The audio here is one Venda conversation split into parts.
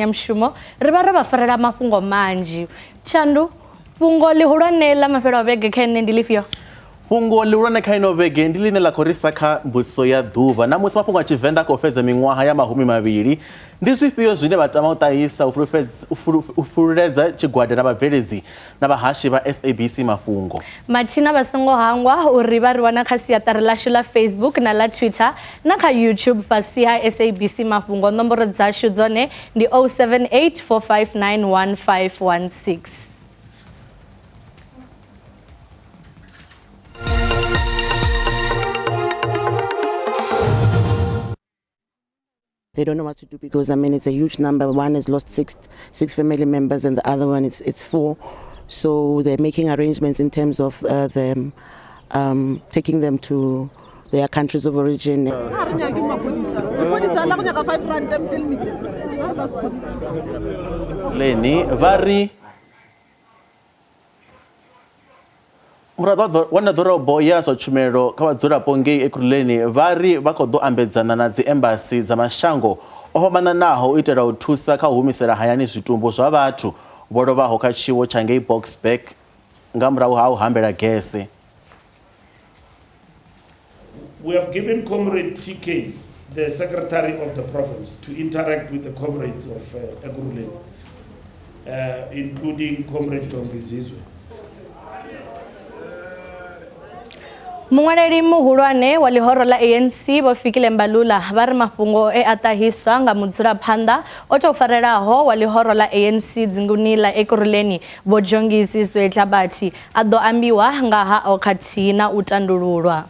Mushumo ri vha ro vha farela mafhungo manzhi. Tshandu, fhungo ḽihulwane ḽa mafhelo a vhege kha ene ndi ḽifhio? Fhungo ḽihulwane kha ino vhege ndi ḽine ḽa khou ri sa kha mbudziso ya ḓuvha. Na musi mafhungo a Tshivenḓa a khou fhedza miṅwaha ya 20, ndi zwifhio zwine vha tama u ṱahisa u fhululedza tshigwada na vhabveledzi na vhahashi vha SABC mafhungo? Mathina vha songo hangwa uri vha ri wana kha siaṱari ḽashu ḽa Facebook na ḽa Twitter na kha YouTube fhasi ha SABC Mafhungo. Nomboro dzashu dzone ndi 078 459 1516. They don't know what to do because, I mean, it's a huge number. One has lost six family members and the other one it's 4. So they're making arrangements in terms of them taking them to their countries of origin. Leni vari Muraḓo wa ḓorobo ya zwa tshumelo kha vhadzulapo ngei Ekurhuleni vha ri vha khou ḓo ambedzana na dzi embassy dza mashango o fhambananaho u itela u thusa kha u humisela hayani zwitumbu zwa vhathu vho lovhaho kha tshiwo tsha ngei Boksburg nga murahu ha u hambela gese. We have given Comrade TK, the secretary of the province, to interact with the comrades of Ekurhuleni, including Comrade Jongizizwe. Muṅwaleli muhulwane wa ḽihoro ḽa ANC Vho Fikile Mbalula vha ri mafhungo e a ṱahiswa nga mudzulaphanḓa o tou farelaho wa ḽihoro ḽa ANC dzinguni ḽa Ekurhuleni Vho Jongizizwe Dlabathi a ḓo ambiwa nga hao khathihi na u tandululwa.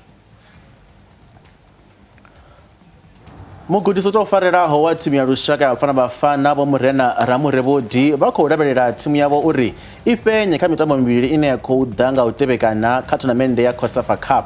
Mugudisi o tou farelaho wa thimu ya lushaka ya Bafana Bafana Vho Murena Ramurebodi vha khou lavhelela thimu yavho uri i fhenye kha mitambo mivhili ine ya khou ḓa nga u tevhekana kha thonamennde ya COSAFA Cup.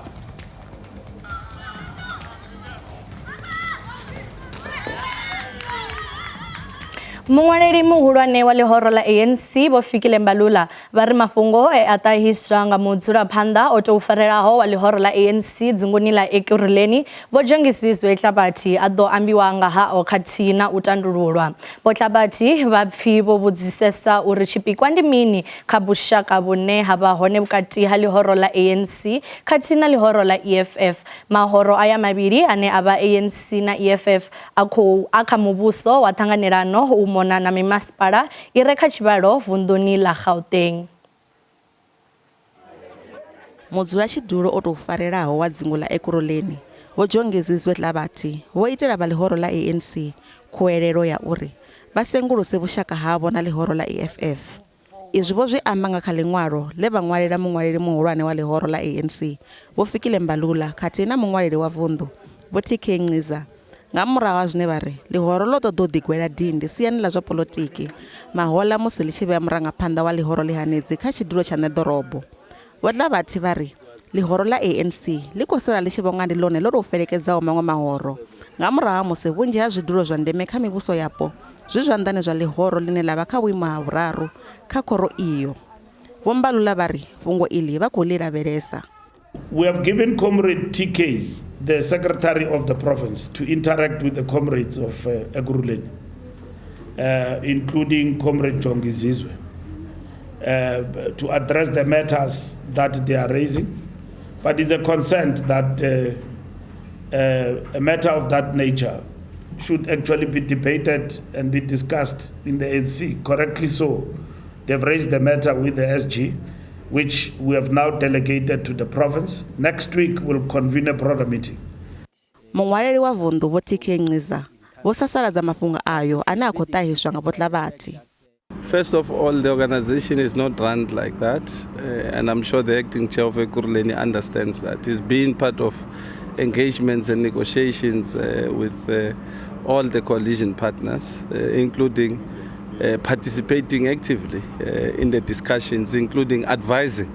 Muṅwaleli muhulwane wa ḽihoro ḽa ANC Vho Fikile Mbalula vha ri mafhungo e a ṱahiswa nga mudzulaphanḓa o tou farelaho wa ḽihoro ḽa ANC dzinguni ḽa Ekurhuleni Vho Jongizizwe Dlabathi a ḓo ambiwa nga hao khathihi na u tandululwa. Vho Dlabathi vha pfi vho vhudzisesa uri tshipikwa ndi mini kha vhushaka vhune ha vha hone vhukati ha ḽihoro ḽa ANC khathihi na ḽihoro ḽa EFF. Mahoro aya mavhili ane a vha ANC na EFF a khou a kha muvhuso wa ṱhanganelano u mona na mimasipala i re kha tshivhalo vunḓuni ḽa Gauteng. Mudzulatshidulo o tou farelaho wa dzingu ḽa Ekurhuleni, Vho Jongizizwe Dlabathi, vho itela vha ḽihoro ḽa ANC khuwelelo ya uri vha senguluse vhushaka havho na ḽihoro ḽa EFF. Izwi vho zwi amba nga kha ḽiṅwalo ḽe vha ṅwalela muṅwaleli muhulwane wa ḽihoro ḽa ANC, Vho Fikile Mbalula khathihi na muṅwaleli wa vunḓu, Vho TK Nciza, nga murahu ha zwine vha ri ḽihoro ḽo ṱoḓa u ḓigwela dindi siani ḽa zwa poḽotiki mahoḽa musi ḽi tshi vhea murangaphanḓa wa ḽihoro ḽihanedzi kha tshidulo tsha ṋeḓorobo. Vho Dlabathi vha ri ḽihoro ḽa ANC ḽi khou sala ḽi tshi vho nga ndi ḽone ḽo tou fhelekedzaho maṅwe mahoro nga murahu ha musi vhunzhi ha zwidulo zwa ndeme kha mivhuso yapo zwi zwanḓani zwa ḽihoro ḽine ḽa vha kha vhuimo ha vhuraru kha khoro iyo. Vho Mbalula vha ri fhungo iḽi vha khou ḽi lavhelesa. We have given Comrade TK, the secretary of the province, to interact with the comrades of Ekurhuleni, including Comrade Jongizizwe, to address the matters that they are raising. But it's a concern that a matter of that nature should actually be debated and be discussed in the ANC, correctly so. They've raised the matter with the SG, which we have now delegated to the province. Next week we'll convene a broader meeting. Muṅwaleli wa vunḓu Vho TK Nciza vho sasaladza mafhungo ayo ane a khou ṱahiswa nga Vho Dlabathi. First of all, the organization is not run like that, and I'm sure the acting chair of Ekurhuleni understands that. He's been part of engagements and negotiations with all the coalition partners, including participating actively in the discussions, including advising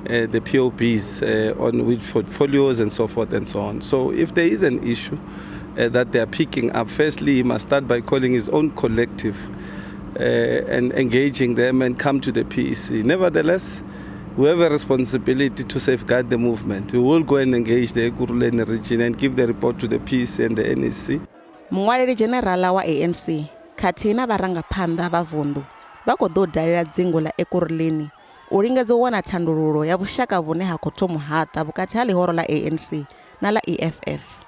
the POBs on which portfolios and so forth and so on. So if there is an issue that they are picking up, firstly, he must start by calling his own collective and engaging them and come to the PEC. Nevertheless, we have a responsibility to safeguard the movement. We will go and engage the Ekurhuleni region and give the report to the PEC and the NEC. Muṅwaleli Dzhenerala wa ANC, khathihi na vharangaphanḓa vha vunḓu vha khou ḓo dalela dzingu ḽa Ekurhuleni u lingedza u wana thandululo ya vhushaka vhune ha khou thoma u haṱa vhukati ha ḽihoro ḽa ANC na ḽa EFF.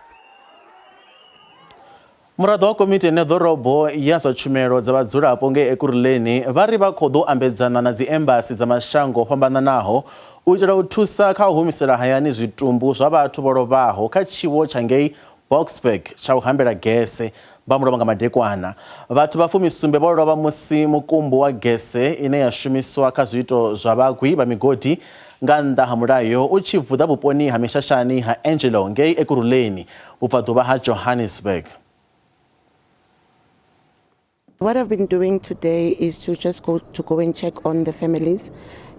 Muraḓo wa komiti ine ḓorobo ya zwa tshumelo dza vhadzulapo ngei Ekurhuleni vha ri vha khou ḓo ambedzana na dzi embasi dza mashango o fhambananaho u itela u thusa kha u humisela hayani zwitumbu zwa vhathu vho lovhaho kha tshiwo tsha ngei Boksburg tsha u hambela gese vha mulovha nga madekwana. Vhathu vha 70 vho lovha musi mukumbu wa gese ine ya shumiswa kha zwiito zwa vhagwi vha migodi nga nnḓa ha mulayo u tshi vuḓa vhuponi ha mishashani ha Angelo ngei Ekurhuleni, vhubvaḓuvha ha Johannesburg. What I've been doing today is to just go and check on the families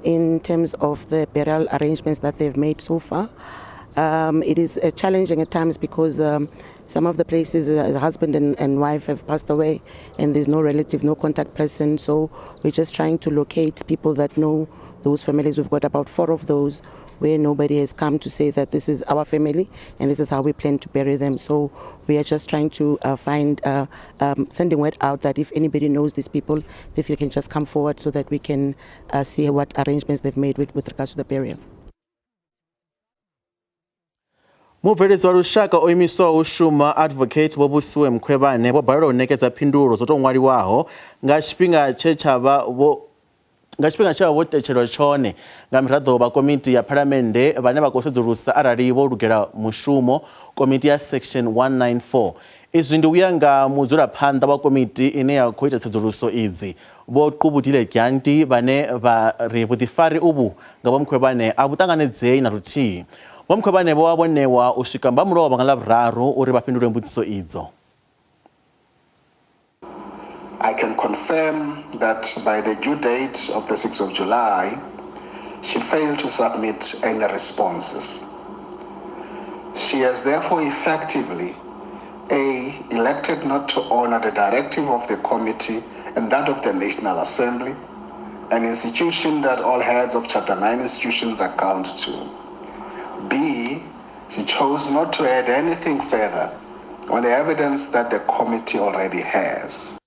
in terms of the burial arrangements that they've made so far. It is challenging at times because some of the places the husband and wife have passed away and there's no relative, no contact person. So we're just trying to locate people that know those families. We've got about 4 of those where nobody has come to say that this is our family and this is how we plan to bury them. So we are just trying to find, sending word out that if anybody knows these people, if they can just come forward so that we can see what arrangements they've made with regards to the burial. Mubveledzi wa lushaka o imiswaho u shuma Advocate Vho Busiwe Mkhwebane vho balelwa u ṋekedza phindulo dzo tou ṅwaliwaho nga tshifhinga tshe tsha vha vho tetshelwa tshone nga miraḓo vha komiti ya phalamennde vhane vha khou sedzulusa arali vho lugela mushumo komiti ya section 194. Izwi ndi uya nga mudzulaphanḓa wa komiti ine ya khou ita tsedzuluso idzi Vho Qubudile Gyanti vhane vha ri vhuḓifari uvhu nga Vho Mkhwebane a vhu ṱanganedzei na luthihi. Vho Mkhwebane vho vha vho u swika mbamulovha nga Ḽavhuraru uri vha fhindule mbudziso idzo. I can confirm that by the due date of the 6th of July, she failed to submit any responses. She has therefore effectively, A, elected not to honor the directive of the committee and that of the National Assembly, an institution that all heads of Chapter 9 institutions account to. B, she chose not to add anything further on the evidence that the committee already has.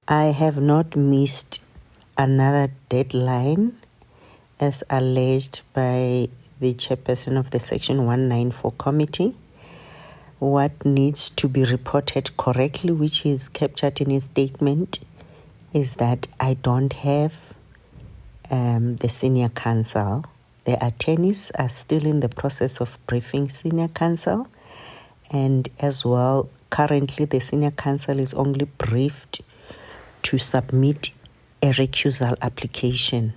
I have not missed another deadline as alleged by the chairperson of the Section 194 committee. What needs to be reported correctly, which is captured in his statement, is that I don't have the senior counsel. The attorneys are still in the process of briefing senior counsel, and as well, currently the senior counsel is only briefed to submit a recusal application.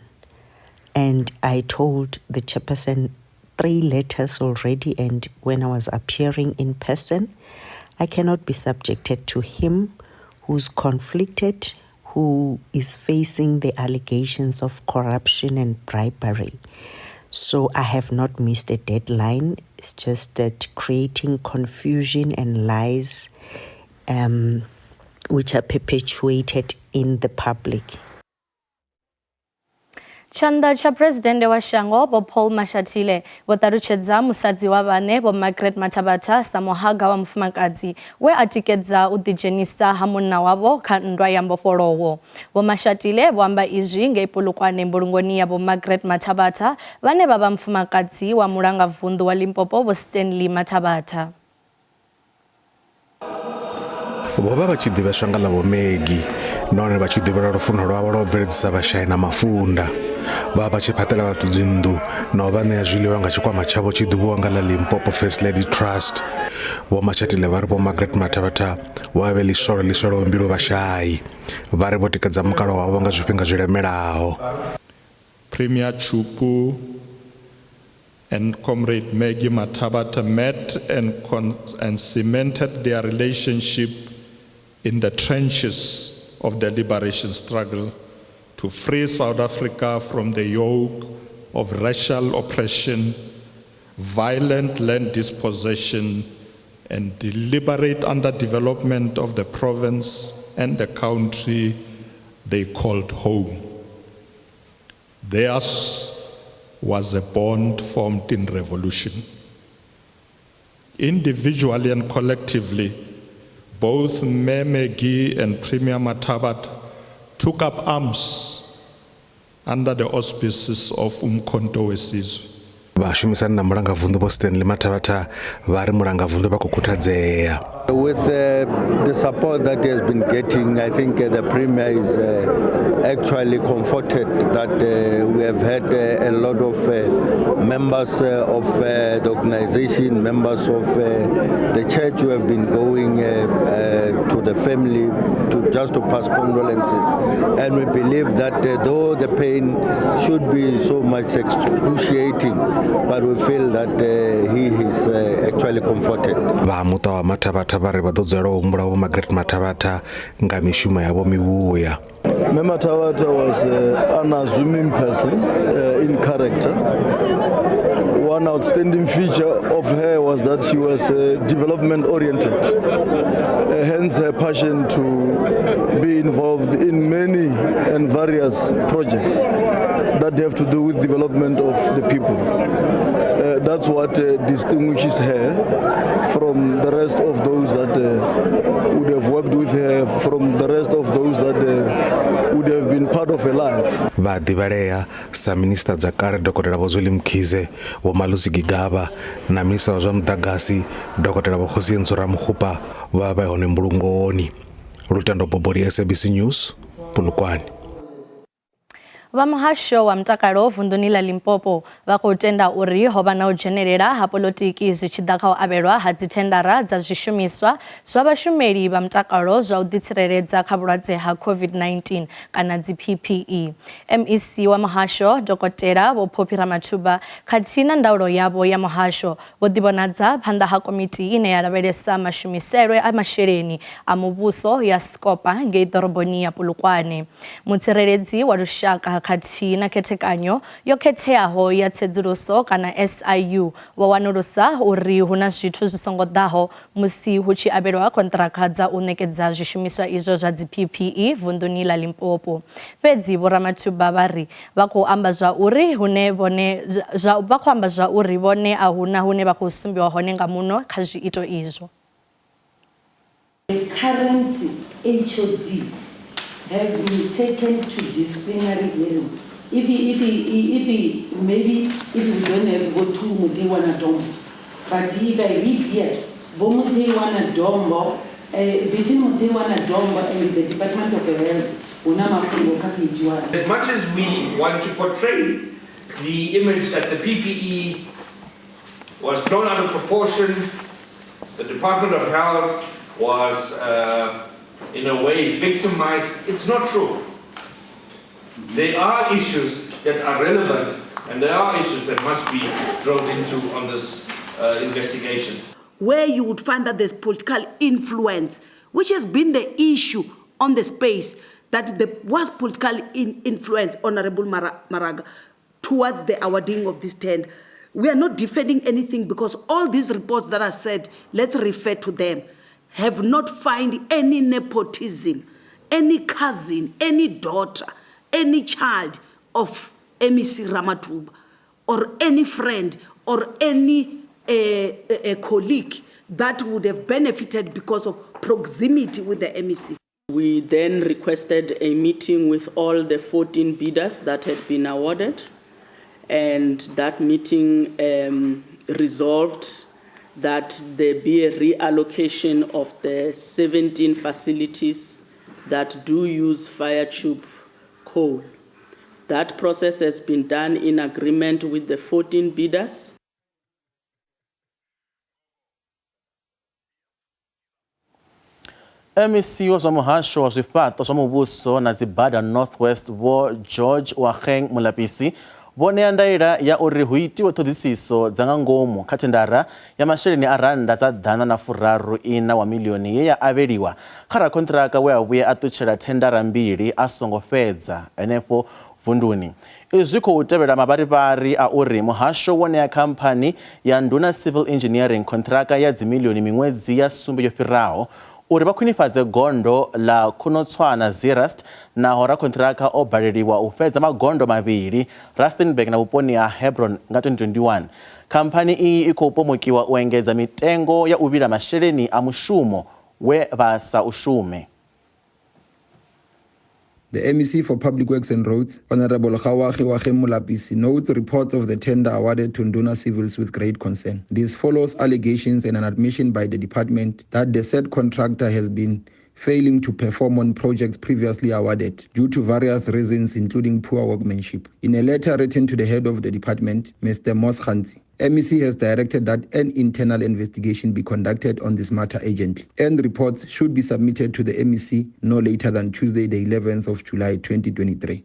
And I told the chairperson 3 letters already, and when I was appearing in person, I cannot be subjected to him who's conflicted, who is facing the allegations of corruption and bribery. So I have not missed a deadline. It's just that creating confusion and lies which are perpetuated in the public. Tshanḓa tsha Presidennde wa shango Vho Paul Mashatile vho ṱalutshedza musadzi wa vhane Vho Margaret Mathabatha sa muhaga wa mufumakadzi we a tikedza u ḓidzhenisa ha munna wavho kha nndwa ya mbofholowo. Vho Mashatile vho amba izwi ngei Polokwane mbulungoni ya Vho Margaret Mathabatha vhane vha vha mufumakadzi wa mulangavunḓu wa Limpopo Vho Stanley Mathabatha. Vho vha vha tshi ḓivheswa nga ḽa Vho Maggie nahone vha tshi ḓivhelwa lufuno lwavho lwa u bveledzisa vhashai na mafunda. Vha vha tshi fhaṱela vhathu dzinnḓu na u vha ṋea zwiḽiwa nga tshikwama tshavho tshi ḓivhiwaho nga ḽa Limpopo First Lady Trust. Vho Mashatile vha ri Vho Margaret Mathabatha vho vha vhe ḽiswalo ḽi swelaho mbilu vhashai. Vha ri vho tikedza mukalo wavho nga zwifhinga zwi lemelaho. Premier Chupu and Comrade Maggie Mathabatha met and cemented their relationship in the trenches of the liberation struggle to free South Africa from the yoke of racial oppression, violent land dispossession, and deliberate underdevelopment of the province and the country they called home. Theirs was a bond formed in revolution. Individually and collectively, Both Mme Maggie and Premier Mathabatha took up arms under the auspices of Umkhonto weSizwe. Vhashumisani na mulangavunḓu Vho Stanley Mathabatha vha ri mulangavunḓu vha khou khuthadzea. With the support that he has been getting, I think the Premier is actually comforted that we have had a lot of members of the organization, members of the church who have been going to the family to just to pass condolences. And we believe that though the pain should be so much excruciating, but we feel that he is actually comforted. Vha muṱa wa Mathabatha vha ri vha ḓo dzulela u humbula Vho Margaret Mathabatha nga mishumo yavho mivhuya. Mme Mathabatha was an unassuming person in character. One outstanding feature of her was that she was development oriented. Hence her passion to be involved in many and various projects that have to do with development of the people. That's what distinguishes her from the rest of those that would have worked with her, from the rest of those that would have been part of her life. Vha ḓivhalea sa minista dza kale Dokotela Vho Zweli Mkhize, Vho Malusi Gigaba na minista wa zwa muḓagasi Dokotela Vho Kgosientsho Ramokgopa vha vha hone mbulungoni. Lutendo Boboli, SABC News, Polokwane. Vha muhasho wa mutakalo vunḓuni ḽa Limpopo vha khou tenda uri ho vha na u dzhenelela ha polotiki zwi tshi ḓa kha u avhelwa ha dzithendara dza zwishumiswa zwa vhashumeli vha mutakalo zwa u ḓitsireledza kha vhulwadze ha COVID-19 kana dzi PPE. MEC wa muhasho Dokotela Vho Phophi Ramathuba khathihi na ndaulo yavho ya muhasho vho ḓivhonadza phanḓa ha komiti ine ya lavhelesa mashumiselwe a masheleni a muvhuso ya Scopa ngei ḓoroboni ya Polokwane. Mutsireledzi wa lushaka khathihi na khethekanyo yo khetheaho ya tsedzuluso kana SIU vho wanulusa uri hu na zwithu zwi songo ḓaho musi hu tshi avhelwa konṱiraka dza u ṋekedza zwishumiswa izwo zwa dzi PPE vunḓuni ḽa Limpopo. Fhedzi Vho Ramathuba vha ri vha khou amba zwa uri hune vhone vha khou amba zwa uri vhone a huna hune vha khou sumbiwa hone nga muno kha zwiito izwo. The current HOD have been taken to disciplinary hearing. If maybe if we don't have go to Mutheiwana Dombo, but if I read here, Bo Mutheiwana Dombo, between Mutheiwana Dombo and the Department of Health, as much as we want to portray the image that the PPE was blown out of proportion, the Department of Health was in a way victimized, it's not true. There are issues that are relevant and there are issues that must be drilled into on this investigation. Where you would find that there's political influence, which has been the issue on the space, that there was political influence, Honorable Maraga, towards the awarding of this tender. We are not defending anything because all these reports that are said, let's refer to them, have not found any nepotism, any cousin, any daughter, any child of MEC Ramathuba, or any friend, or any a colleague that would have benefited because of proximity with the MEC. We then requested a meeting with all the 14 bidders that had been awarded, and that meeting resolved that there be a reallocation of the 17 facilities that do use fire tube coal. That process has been done in agreement with the 14 bidders. MEC wa zwa muhasho wa zwifhaṱo zwa muvhuso na dzibada Northwest Vho George Oageng Molapisi vho ṋea ndaela ya uri hu itiwe ṱhoḓisiso dza nga ngomu kha thendara ya masheleni a rannda dza 134 wa milioni ye ya avheliwa kha rakhonṱiraka we a vhuya a ṱutshela thendara mbili a songo fhedza henefho vunduni. Izwi zwi khou tevhela mavharivhari a uri muhasho wo ṋea khamphani ya Nduna Civil Engineering konṱiraka ya dzimilioni miṅwedzi ya sumbe yo fhiraho uri vha khwinifhadze gondo ḽa Khunotshwana Zeerust naho rakhonṱiraka o baleliwa u fhedza magondo mavhili Rustenburg na vhuponi ha Hebron nga 2021. Khamphani iyi i khou pomokiwa u engedza mitengo ya u vhila masheleni a mushumo we vha sa u shume. The MEC for Public Works and Roads, Honorable Gaoageoage Molapisi, notes reports of the tender awarded to Nduna Civils with great concern. This follows allegations and an admission by the department that the said contractor has been failing to perform on projects previously awarded due to various reasons, including poor workmanship. In a letter written to the head of the department, Mr. Moss Khanzi, MEC has directed that an internal investigation be conducted on this matter urgently, and reports should be submitted to the MEC no later than Tuesday, the 11th of July, 2023.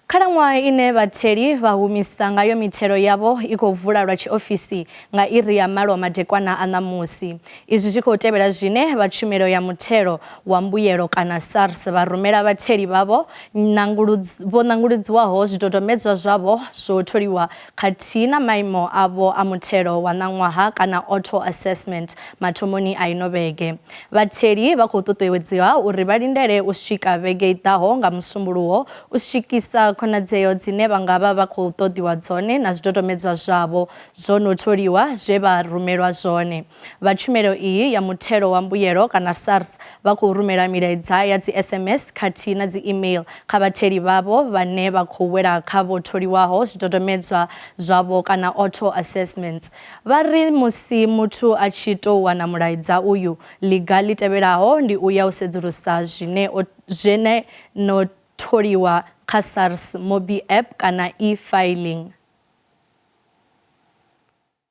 Khalaṅwaha ine vhatheli vha humisa ngayo mithelo yavho i khou vula lwa tshiofisi nga iri ya malo madekwana a ṋamusi. Izwi zwi khou tevhela zwine vha tshumelo ya muthelo wa mbuyelo kana SARS vha rumela vhatheli vhavho vho nanguludzwaho zwidodombedzwa zwavho zwo tholiwa khathihi na maimo avho a muthelo wa ṋaṅwaha kana auto assessment mathomoni a ino vhege. Vhatheli vha khou ṱuṱuwedziwa uri vha lindele u swika vhege i ḓaho nga Musumbuluwo u swikisa khonadzeo dzine vha nga vha vha khou ṱoḓiwa dzone na zwidodombedzwa zwavho zwo no tholiwa zwe vha rumelwa zwone. Vha tshumelo iyi ya muthelo wa mbuyelo kana SARS vha khou rumela milaedza ya dzi SMS khathihi na dzi email kha vhatheli vhavho vhane vha khou wela kha vho tholiwaho zwidodombedzwa zwavho kana auto assessments. Vha ri musi muthu a tshi tou wana mulaedza uyu, ḽiga ḽi tevhelaho ndi u ya u sedzulusa zwine zwene no tholiwa kha SARS MobiApp kana eFiling.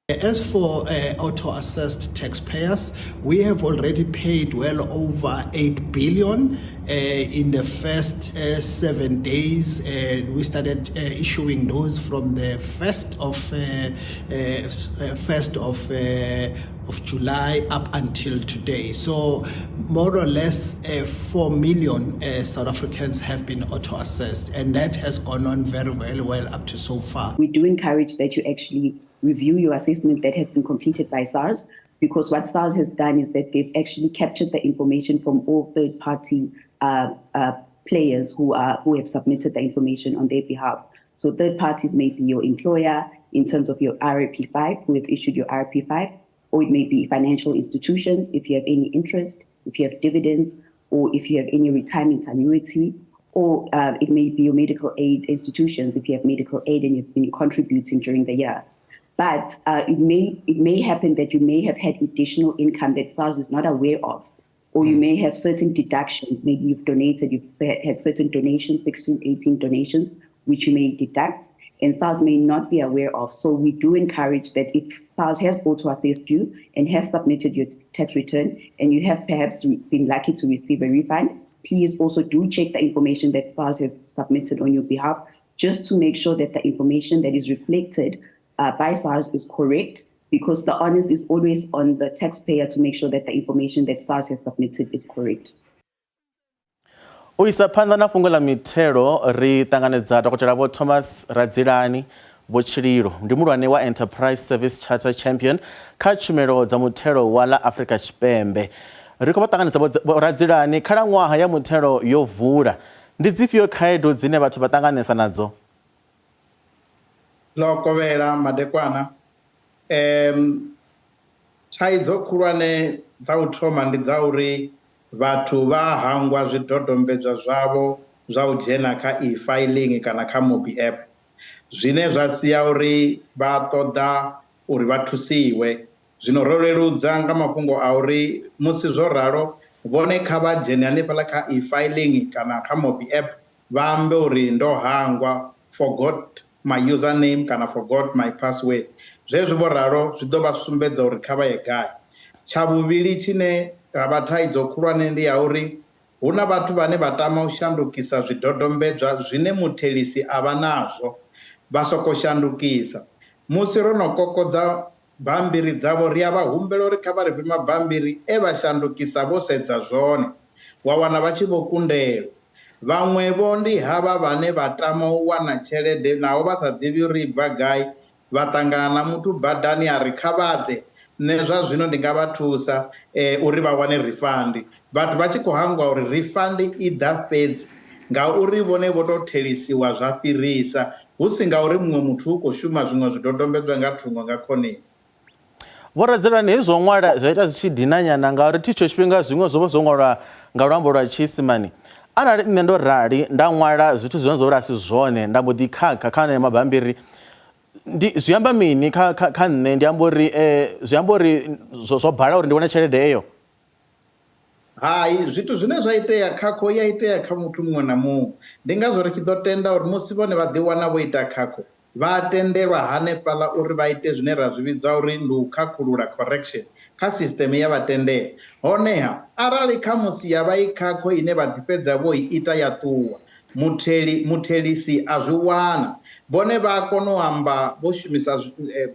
As for auto-assessed taxpayers, we have already paid well over 8 billion in the first 7 days. We started issuing those from the 1st of July up until today. So more or less 4 million South Africans have been auto-assessed, and that has gone on very, very well up to so far. We do encourage that you actually review your assessment that has been completed by SARS, because what SARS has done is that they've actually captured the information from all third-party players who have submitted the information on their behalf. So third parties may be your employer in terms of your RAP5, who have issued your RAP5, or it may be financial institutions if you have any interest, if you have dividends, or if you have any retirement annuity, or it may be your medical aid institutions if you have medical aid and you've been contributing during the year. But it may happen that you may have had additional income that SARS is not aware of, or you may have certain deductions. Maybe you've donated, you've had certain donations, 16, 18 donations, which you may deduct, and SARS may not be aware of. So we do encourage that if SARS has auto-assessed you and has submitted your tax return, and you have perhaps been lucky to receive a refund, please also do check the information that SARS has submitted on your behalf, just to make sure that the information that is reflected by SARS is correct, because the onus is always on the taxpayer to make sure that the information that SARS has submitted is correct. U isa phanḓa na fhungo ḽa mithelo ri ṱanganedza Dokotela Vho Thomas Radzilani Vho Tshililo, ndi muhulwane wa Enterprise Service Charter Champion kha tshumelo dza muthelo wa ḽa Afrika Tshipembe. Ri khou vha ṱanganedza Vho Radzilani, khalaṅwaha ya muthelo yo vula. Ndi dzifhio khaedu dzine vhathu vha ṱanganesa nadzo? Ḽo kovhela madekwana. Thaidzo khulwane dza u thoma ndi dza uri vhathu vha hangwa zwidodombedzwa zwavho zwa u dzhena kha e-filing kana kha mobi app, zwine zwa sia uri vha ṱoḓa uri vha thusiwe. Zwino ro leludza nga mafhungo a uri musi zwo ralo vhone kha vha dzhene hanefhaḽa kha e-filing kana kha mobi app vha ambe uri ndo hangwa, forgot my username kana forgot my password. Zwezwi vho ralo zwi ḓo vha sumbedza uri kha vha ye gai. Tsha vhuvhili tshine ra vha thaidzo khulwane ndi ya uri hu na vhathu vhane vha tama u shandukisa zwidodombedzwa zwine muthelisi a vha nazwo, vha soko shandukisa. Musi ro no kokodza bammbiri dzavho ri a vha humbela uri kha vha ri fhe mabammbiri e vha shandukisa vho sedza zwone, wa wana vha tshi vho kundelwa. Vhaṅwe vho ndi havha vhane vha tama u wana tshelede naho vha sa ḓivhi uri i bva gai, vha ṱangana na muthu badani a ri kha vha ḓe, nṋe zwa zwino ndi nga vha thusa uri vha wane refund. Vhathu vha tshi khou hangwa uri refund i ḓa fhedzi ngauri vhone vho tou thelisiwa zwa fhirisa, hu si ngauri muṅwe muthu u khou shuma zwiṅwe zwidodombedzwa nga thungo nga khoneni. Vho Radzilani, hezwi zwo ṅwala zwa ita zwi tshi dinanyana ngauri thi tsho tshifhinga zwiṅwe zwo vha zwo ṅwalwa nga luambo lwa Tshiisimane. Arali nṋe ndo rali nda ṅwala zwithu zwine zwa uri a si zwone nda mbo ḓi khakha kha anea mabambiri, ndi zwi amba mini kha kha kha nṋe? Ndi amba uri zwi amba uri zwo bala uri ndi wane tshelede eyo? Hai, zwithu zwine zwa itea khakho ya itea kha muthu muṅwe na muṅwe. Ndi ngazwo ri tshi ḓo tenda uri musi vhone vha ḓiwana vho ita khakho, Vha a tendelwa hanefhaḽa uri vha ite zwine ra zwi vhidza uri ndi u khakhulula, correction, kha sisiṱeme ya vha tendela. Honeha, arali khamusi ya vha i khakho ine vha ḓi fhedza vho i ita ya ṱuwa, mutheli, muthelisi a zwi wana, vhone vha a kona u amba vho shumisa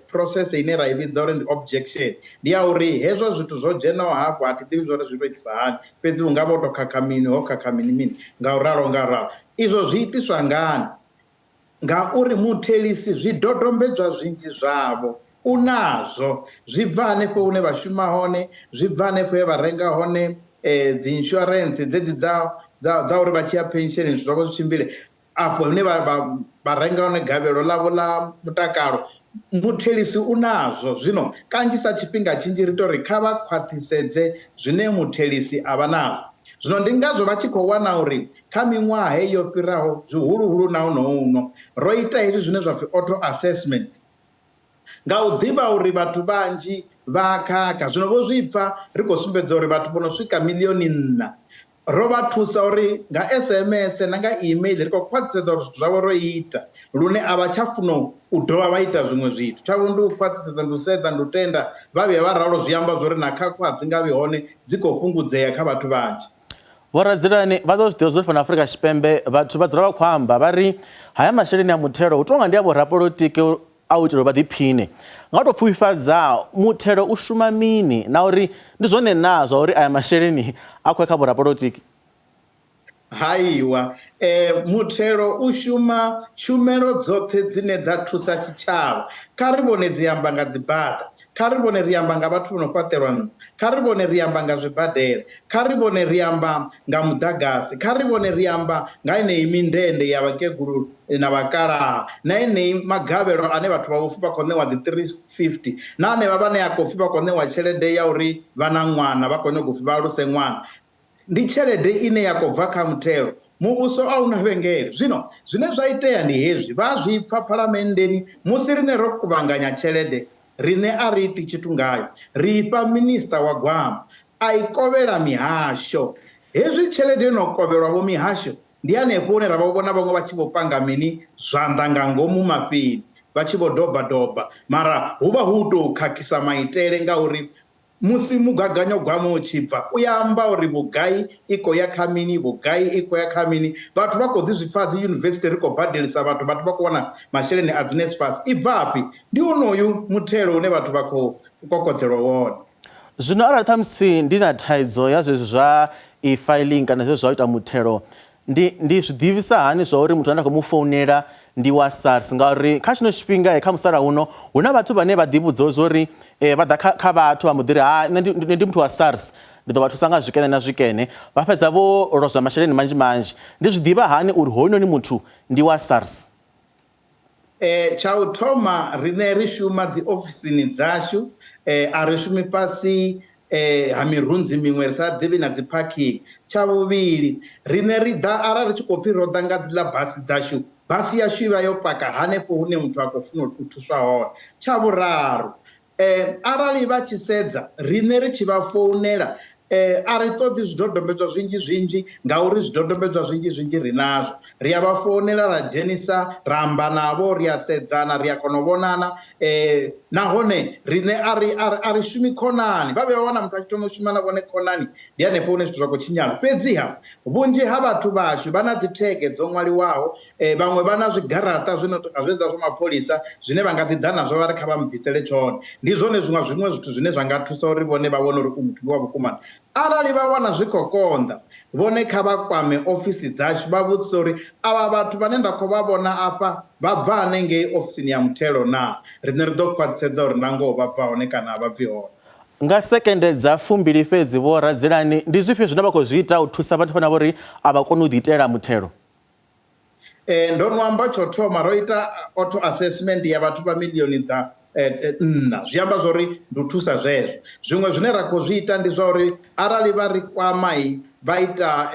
process ine ra i vhidza uri ndi objection, ndi ya uri hezwo zwithu zwo dzhenaho hafhu a thi ḓivhi zwa uri zwi tou itisa hani, fhedzi hu nga vha ho tou khakha mini, ho khakha mini mini, ngauralo ngauralo. Izwo zwi itiswa ngani? Ngauri muthelisi zwidodombedzwa zwinzhi zwavho u nazwo, zwi bva hanefho hune vha shuma hone, zwi bva hanefho he vha renga hone dzi insurance dzedzi dza dza dza uri vha tshi ya pension zwithu zwavho zwi tshimbile, afho hune vha vha vha renga hone gavhelo ḽavho ḽa mutakalo, muthelisi u nazwo. Zwino kanzhisa tshifhinga tshinzhi ri tou ri kha vha khwaṱhisedze zwine muthelisi a vha nazwo. Zwino ndi ngazwo vha tshi khou wana uri Kha miṅwaha heyi yo fhiraho, zwihuluhulu na hono uno, ro ita hezwi zwine zwa pfi auto-assessment nga u ḓivha uri vhathu vhanzhi vha a khakha. Zwino vho zwi pfa ri khou sumbedza uri vhathu vho no swika miḽioni nṋa ro vha thusa uri nga SMS na nga email ri khou khwaṱhisedza uri zwithu zwavho ro ita lune a vha tsha funa u dovha vha ita zwiṅwe zwithu. Tshavho ndi u khwaṱhisedza, ndi u sedza, ndi u tenda. Vha vhuya vha ralo zwi amba zwa uri na khakho a dzi nga vhi hone, dzi khou fhungudzea kha vhathu vhanzhi. Vho Radzilani vha ḓo zwi ḓivha zwa uri fhano Afrika Tshipembe vhathu vha dzula vha khou amba vha ri haya masheleni a muthelo hu tou nga ndi a vhorapolotiki a u itela uri vha ḓiphine. Nga u tou pfufhifhadza, muthelo u shuma mini na uri ndi zwone naa zwa uri aya masheleni a khou ya kha vhorapolotiki? Haiwa. Muthelo u shuma tshumelo dzoṱhe dzine dza thusa tshitshavha. Kha ri vhone dzi amba nga dzibada, Kha ri vhone ri amba nga vhathu vho no fhaṱelwa nnḓu. Kha ri vhone ri amba nga zwibadela. Kha ri vhone ri amba nga muḓagasi. Kha ri vhone ri amba nga yeneyi mindende ya vhakegulu na vhakalaha, na yeneyi magavhelo ane vhathu vha vho pfi vha khou ṋewa dzi 350, na hanevha vhane a khou pfi vha khou ṋewa tshelede ya uri vha na ṅwana, vha khou nyaga u pfi vha aluse ṅwana. Ndi tshelede ine ya khou bva kha muthelo. Muvhuso a u na vhengele. Zwino zwine zwa itea ndi hezwi, vha a zwi pfa Phalamenndeni musi riṋe ro kuvhanganya tshelede, riṋe a ri iti tshithu ngayo. Ri i fha Minisiṱa wa Gwama, a i kovhela mihasho. Hezwi tshelede yo no kovhelwa-vho mihasho, ndi hanefho hune ra vha vhona vhaṅwe vha tshi vho panga mini, zwanḓa nga ngomu mafhini, vha tshi vho doba doba. Mara hu vha hu u tou khakhisa maitele ngauri Musi mugaganyagwama u tshi bva, u ya amba uri vhugai i khou ya kha mini, vhugai i khou ya kha mini. Vhathu vha khou ḓi zwi pfa dzi yunivesithi ri khou badelisa vhathu, vhathu vha khou wana masheleni a dzi NSFAS. I bvafhi? Ndi wonoyu muthelo une vhathu vha khou kokodzelwa wone. Zwino arali ṱhamusi ndi na thaidzo ya zwezwi zwa e-filing kana zwezwi zwa u ita muthelo, Ndi, ndi zwi ḓivhisa hani zwa uri muthu ane nda khou mu founela ndi wa SARS? Ngauri kha tshino tshifhinga, kha musalauno, hu na vhathu vhane vha ḓivhudza zwa uri vha ḓa kha, kha vhathu vha mbo ḓi ri, ha, nṋe ndi, ndi muthu wa SARS, ndi ḓo vha thusa nga zwikene na zwikene. Vha fhedza vho lozwa masheleni manzhi manzhi. Ndi zwi ḓivha hani uri hoyunoni muthu ndi wa SARS? Tsha u thoma, riṋe ri shuma dzi ofisini dzashu, a ri shumi fhasi ha mirunzi miṅwe ri sa ḓivhi na dzi parking. Tsha vhuvhili, riṋe ri ḓa arali ri tshi khou pfhi ro ḓa nga dziḽa basi dzashu, basi yashu i vha yo paka hanefho hune muthu a khou funa u thuswa hone. Tsha vhuraru, Arali vha tshi sedza riṋe ri tshi vha founela, a ri ṱoḓi zwidodombedzwa zwinzhi zwinzhi ngauri zwidodombedzwa zwinzhi zwinzhi ri nazwo. Ri a vha founela ra dzhenisa ra amba navho, ri a sedzana, ri a kona u vhonana nahone riṋe a ri a ri shumi khonani. Vha vhuya vha wana muthu a tshi thoma u shuma na vhone khonani ndi hanefho hune zwithu zwa khou tshinyala. Fhedziha vhunzhi ha vhathu vhashu vha na dzi thege dzo ṅwaliwaho Vhaṅwe vha na zwigaraṱa zwi no tonga zwezwiḽa zwa mapholisa zwine vha nga ḓi ḓa nazwo vha ri kha vha mbvisele tshone. Ndi zwone zwiṅwe zwiṅwe zwithu zwine zwa nga thusa uri vhone vha vhone uri u muthu ndi wa vhukuma. Arali vha wana zwi khou konḓa, vhone kha vha kwame ofisi dzashu vha vhudzise uri avha vhathu vhane nda khou vha vhona afha vha bva hanengei ofisini ya muthelo naa? Riṋe ri ḓo khwaṱhisedza uri nangoho vha bva hone kana a vha bvi hone. Nga sekende dza fumbili fhedzi, Vho Radzilani, ndi zwifhio zwine vha khou zwi ita u thusa vhathu vhane vha vha uri a vha koni u ḓiitela muthelo? Ndo no amba tsho thoma ro ita auto assessment ya vhathu vha miḽioni dza nṋa. Zwi amba zwori ndi u thusa zwezwo. Zwiṅwe zwine ra khou zwi ita ndi zwa uri arali vha ri kwamai vha ita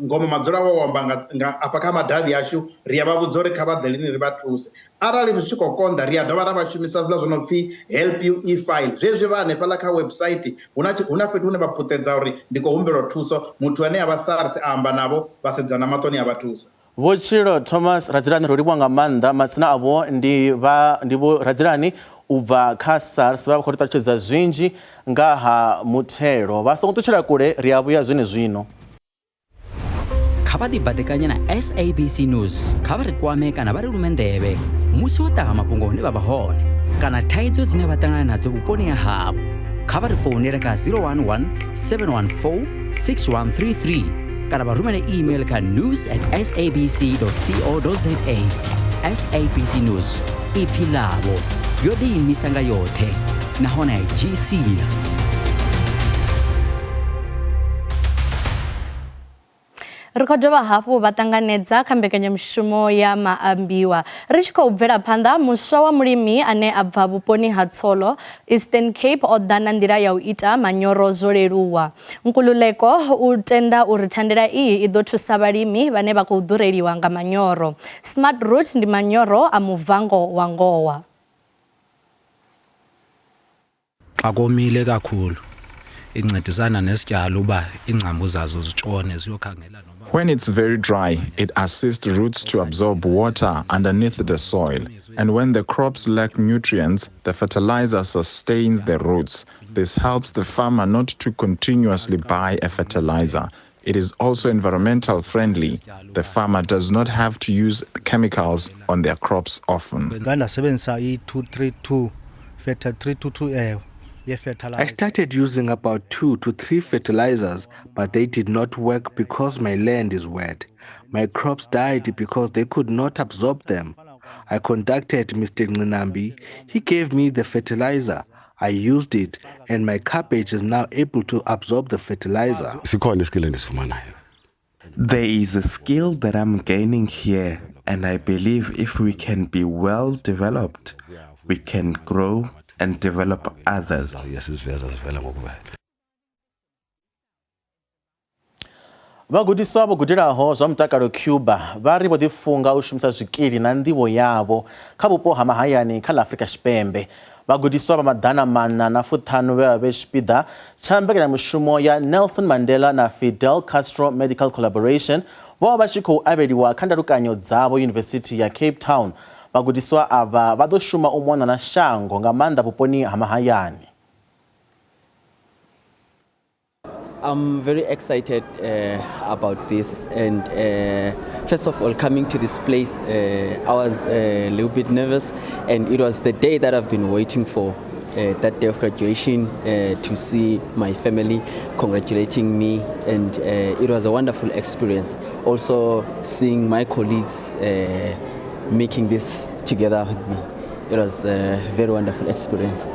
ngoma madzula wa amba nga afha kha madavhi ashu, ri a vha vhudza uri kha vha ḓe lini ri vha thuse. Arali zwi tshi khou konḓa ri a dovha ra vha shumisa zwiḽa zwo no pfhi help you e-file. Zwezwi vha hanefhaḽa kha website huna fhethu hune vha puṱedza uri ndi khou humbela thuso, muthu ane a vha SARS a amba navho vha sedzana maṱoni a vha thusa. Vhotshilo Thomas Radzilani ro livhuwa nga maanḓa. Matsina avho ndi vho Radzilani u bva kha SARS, vha khou ri ṱalutshedza zwinzhi nga ha muthelo. Vha songo ṱutshela kule, ri a vhuya zwenezwino. Kha vha ḓibaḓekanye na SABC News, kha vha ri kwame kana vha ri lume nḓevhe musi ho ṱaha mafhungo hune vha vha hone kana thaidzo dzine vha ṱangana nadzo vhuponi ha havho. Kha vha ri founele kha 011 714 6133 kana vha rumele email kha news@sabc.co.za. SABC News, ipfi ḽavho, yo ḓiimisa nga yoṱhe nahone a i dzhii sia. Ri khou dovha hafhu vha ṱanganedza kha mbekanyamushumo ya maambiwa. Ri tshi khou bvela phanḓa, muswa wa mulimi ane a bva vhuponi ha Tsolo, Eastern Cape o ḓa na nḓila ya u ita manyoro zwo leluwa. Nkululeko u tenda uri thandela iyi i ḓo thusa vhalimi vhane vha khou ḓureliwa nga manyoro. Smart Root ndi manyoro a muvango wa ngowa. Xa komile kakhulu, incedisana nesityalo uba iingcambu zazo zitshone ziyokhangela noba. When it's very dry, it assists roots to absorb water underneath the soil. And when the crops lack nutrients, the fertilizer sustains the roots. This helps the farmer not to continuously buy a fertilizer. It is also environmental friendly. The farmer does not have to use chemicals on their crops often. Ngandasebenzisa i-232 322 I started using about 2 to 3 fertilizers, but they did not work because my land is wet. My crops died because they could not absorb them. I contacted Mr. Nqinambi. He gave me the fertilizer. I used it, and my cabbage is now able to absorb the fertilizer. There is a skill that I'm gaining here, and I believe if we can be well developed, we can grow and develop others. Vhagudiswa vho gudelaho zwa mutakalo Cuba vha ri vho ḓifunga u shumisa zwikili na nḓivho yavho kha vhupo ha mahayani kha ḽa Afrika Tshipembe. Vhagudiswa vha 450 vhe vha vhe tshipiḓa tsha mbekanyamushumo ya Nelson Mandela na Fidel Castro Medical Collaboration vho vha vha tshi khou avheliwa kha ndalukanyo dzavho Yunivesithi ya Cape Town. Vhagudiswa avha vha ḓo shuma u mona na shango nga maanḓa vhuponi ha mahayani. I'm very excited about this, and first of all, coming to this place, I was a little bit nervous, and it was the day that I've been waiting for, that day of graduation, to see my family congratulating me, and it was a wonderful experience. Also, seeing my colleagues making this together with me, it was a very wonderful experience.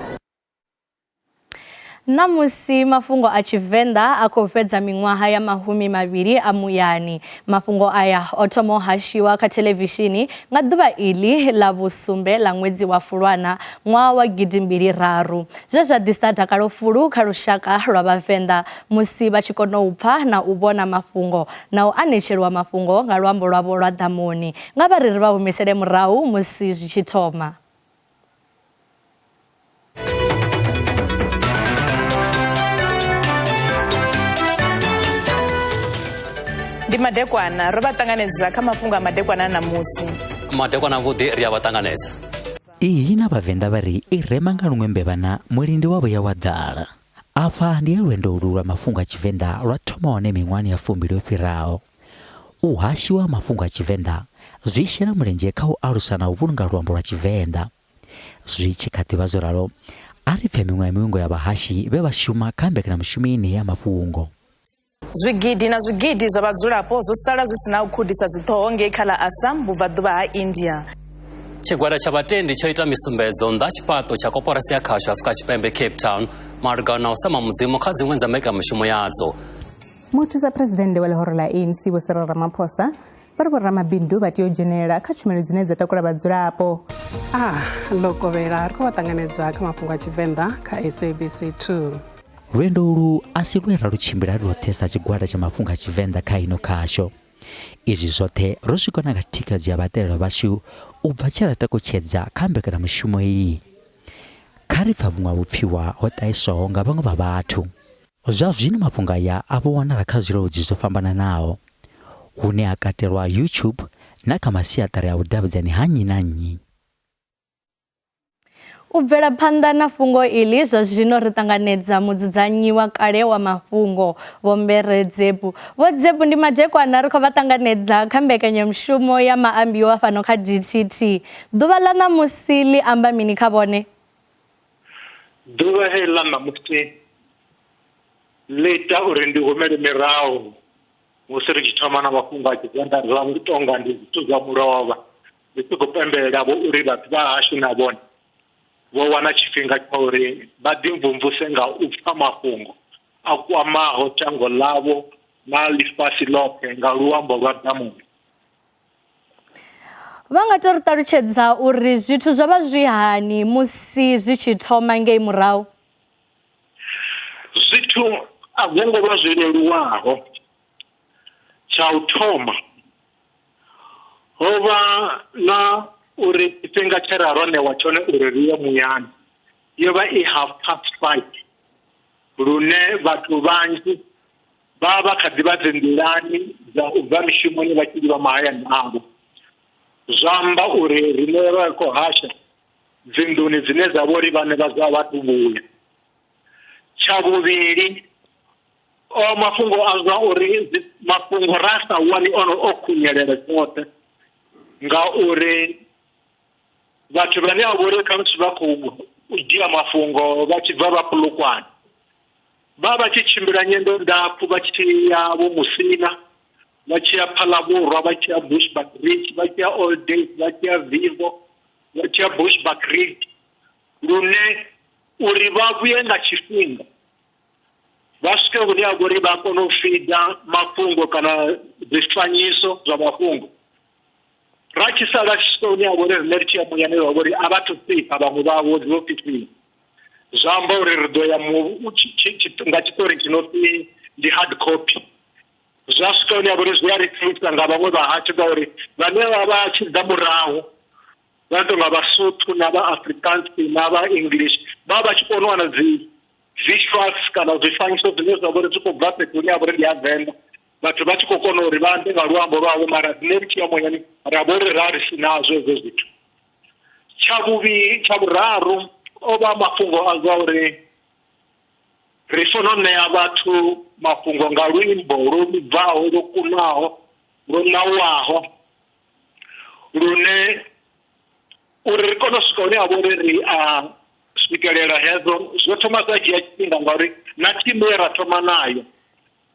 Ṋamusi mafhungo a Tshivenḓa a khou fhedza miṅwaha ya 20 a muyani. Mafhungo aya o thoma u hashiwa kha thelevishini nga ḓuvha iḽi ḽa vhusumbe ḽa ṅwedzi wa Fulwana ṅwaha wa 2003, zwe zwa ḓisa dakalo fulu kha lushaka lwa Vhavenḓa musi vha tshi kona u pfa na u vhona mafhungo na u anetshelwa mafhungo nga luambo lwavho lwa ḓamuni. Nga vha ri ri vha humisele murahu musi zwi tshi thoma. Ndi madekwana ro vha ṱanganedza kha mafhungo a madekwana ṋamusi. Madekwana vhuḓi ri a vha ṱanganedza. Iyi na Vhavenḓa vha ri i rema nga luṅwe mbevhana mulindi wa vhuya wa ḓala. Afha ndi he lwendo ulu lwa mafhungo a Tshivenḓa lwa thoma hone miṅwahani ya 20 yo fhiraho. U hashiwa ha mafhungo a Tshivenḓa zwi shela mulenzhe kha u alusa na u vhulunga luambo lwa Tshivenḓa. Zwi tshi kha ḓi vha zwo ralo, a ri pfe miṅwe ya miungo ya vhahashi vhe vha shuma kha mbekanyamushumo yeneyi ya mafhungo. Zwigidi na zwigidi zwa vhadzulapo zwo sala zwi sina u khudisa dziṱhoho ngei kha ḽa Assam vhubvaḓuvha ha India. Tshigwada tsha vhatendi tsho ita misumbedzo nnḓa tshifhaṱo tsha koporasi ya khasho Afrika Tshipembe Cape Town malugana na u sama mudzimu kha dziṅwe dza mbekanyamushumo yadzo. Muthusa Presidennde wa ḽihoro ḽa ANC Vho Cyril Ramaphosa vha ri vhoramabindu vha tea u dzhenelela kha tshumelo dzine dza takula vhadzulapo. Ḽo kovhela ri khou vha ṱanganedza kha mafhungo a Tshivenḓa kha SABC 2. Lwendo ulu a si lwe ra lu tshimbila roṱhe sa tshigwada tsha mafhungo a Tshivenḓa kha ino khasho. Izwi zwoṱhe ro zwi kona nga thikhedzo ya vhaṱalelwa vhashu u bva tshe ra takutshedza kha mbekanyamushumo iyi. Kha ri pfa vhuṅwe ha vhupfiwa ho ṱahiswaho nga vhaṅwe vha vhathu. Zwa zwino mafhungo aya a vho wanala kha zwileludzi zwo fhambananaho, hune ha katelwa YouTube na kha masiaṱari a vhudavhidzani ha nnyi na nnyi. U bvela phanḓa na fhungo iḽi zwa zwino ri ṱanganedza mudzudzanyi wa kale wa mafhungo Vho Mbere Dzepu. Vho Dzepu ndi madekwana ri khou vha ṱanganedza kha mbekanyamushumo ya maambiwa fhano kha DTT. Ḓuvha ḽa ṋamusi ḽi amba mini kha vhone? Ḓuvha heḽi ḽa ṋamusi ḽi ita uri ndi humele mirahu musi ri tshi thoma na mafhungo a Tshivenḓa zwa tonga ndi zwithu zwa mulovha. Ndi tshi khou pembelela vho uri vhathu vha hashu na vhone vho wana tshifhinga tsha uri vha ḓimvumvuse nga u pfa mafhungo a kwamaho shango ḽavho na ḽifhasi ḽoṱhe nga luambo lwa ḓamuni. Vha nga tou ri ṱalutshedza uri zwithu zwo vha zwi hani musi zwi tshi thoma ngei murahu? Zwithu a zwo ngo vha zwi leluwaho. Tsha u thoma, ho vha na uri tshifhinga tshe ra ro ṋewa tshone uri ri ye muyani yo vha i 5:30 lune vhathu vhanzhi vha vha kha ḓi vha dzi nḓilani dza u bva mishumoni vha tshi livha mahayani avho. Zwa amba uri riṋe vha khou hasha dzinḓuni dzine dza vho ri vhaṋe vha zwa vhathu vhuya. Tsha vhuvhili, o mafhungo a zwa uri mafhungo ra sa wani ono o khunyelela tshoṱhe ngauri vhathu vhane a vhori khamusi vha khou dzhia mafhungo vha tshi bva vha Polokwane vha vha tshi tshimbila nyendo ndapfu vha tshi ya vho Musina vha tshi ya Phalaborwa vha tshi ya Bushbuckridge vha tshi ya Old Days vha tshi ya Vivo vha tshi ya Bushbuckridge lune uri vha vhuye nga tshifhinga vha swike hune ha vhori vha kone u fida mafhungo kana zwifanyiso zwa mafhungo ra tshi sala tshi swika hune ha vhori riṋe ri tshi ya muyani vha vhori a vha thu fika vhaṅwe vhavho dzi ofisini zwa amba uri ri ḓo ya nga tshiṱori tshi no pfi ndi hard copy zwa swika hune ha vhori zwi a ri thusa nga vhaṅwe vha hashu ngauri vhane vha vha tshi ḓa murahu vha tonga vhasotho na vha Afrikaans na vha English vha vha tshi kona u wana dzi visuals kana zwifanyiso zwine zwa vha uri zwi khou bva fhethu hune ha vha uri ndi ha Venḓa vhathu vha tshi khou kona uri vha ambe nga luambo lwavho mara riṋe ri tshi ya muyani ra vha uri ra ri si nazwo hezwo zwithu. Tsha vhuvhili tsha vhuraru o vha mafhungo a zwa uri ri funa u ṋea vhathu mafhungo nga luimbo lwo vhibvaho lwo kunaho lwo ṋauwaho lune uri ri kone u swika hune ha vha uri ri a swikelela hezwo zwo thoma zwa dzhia tshifhinga ngauri na thimu ye ra thoma nayo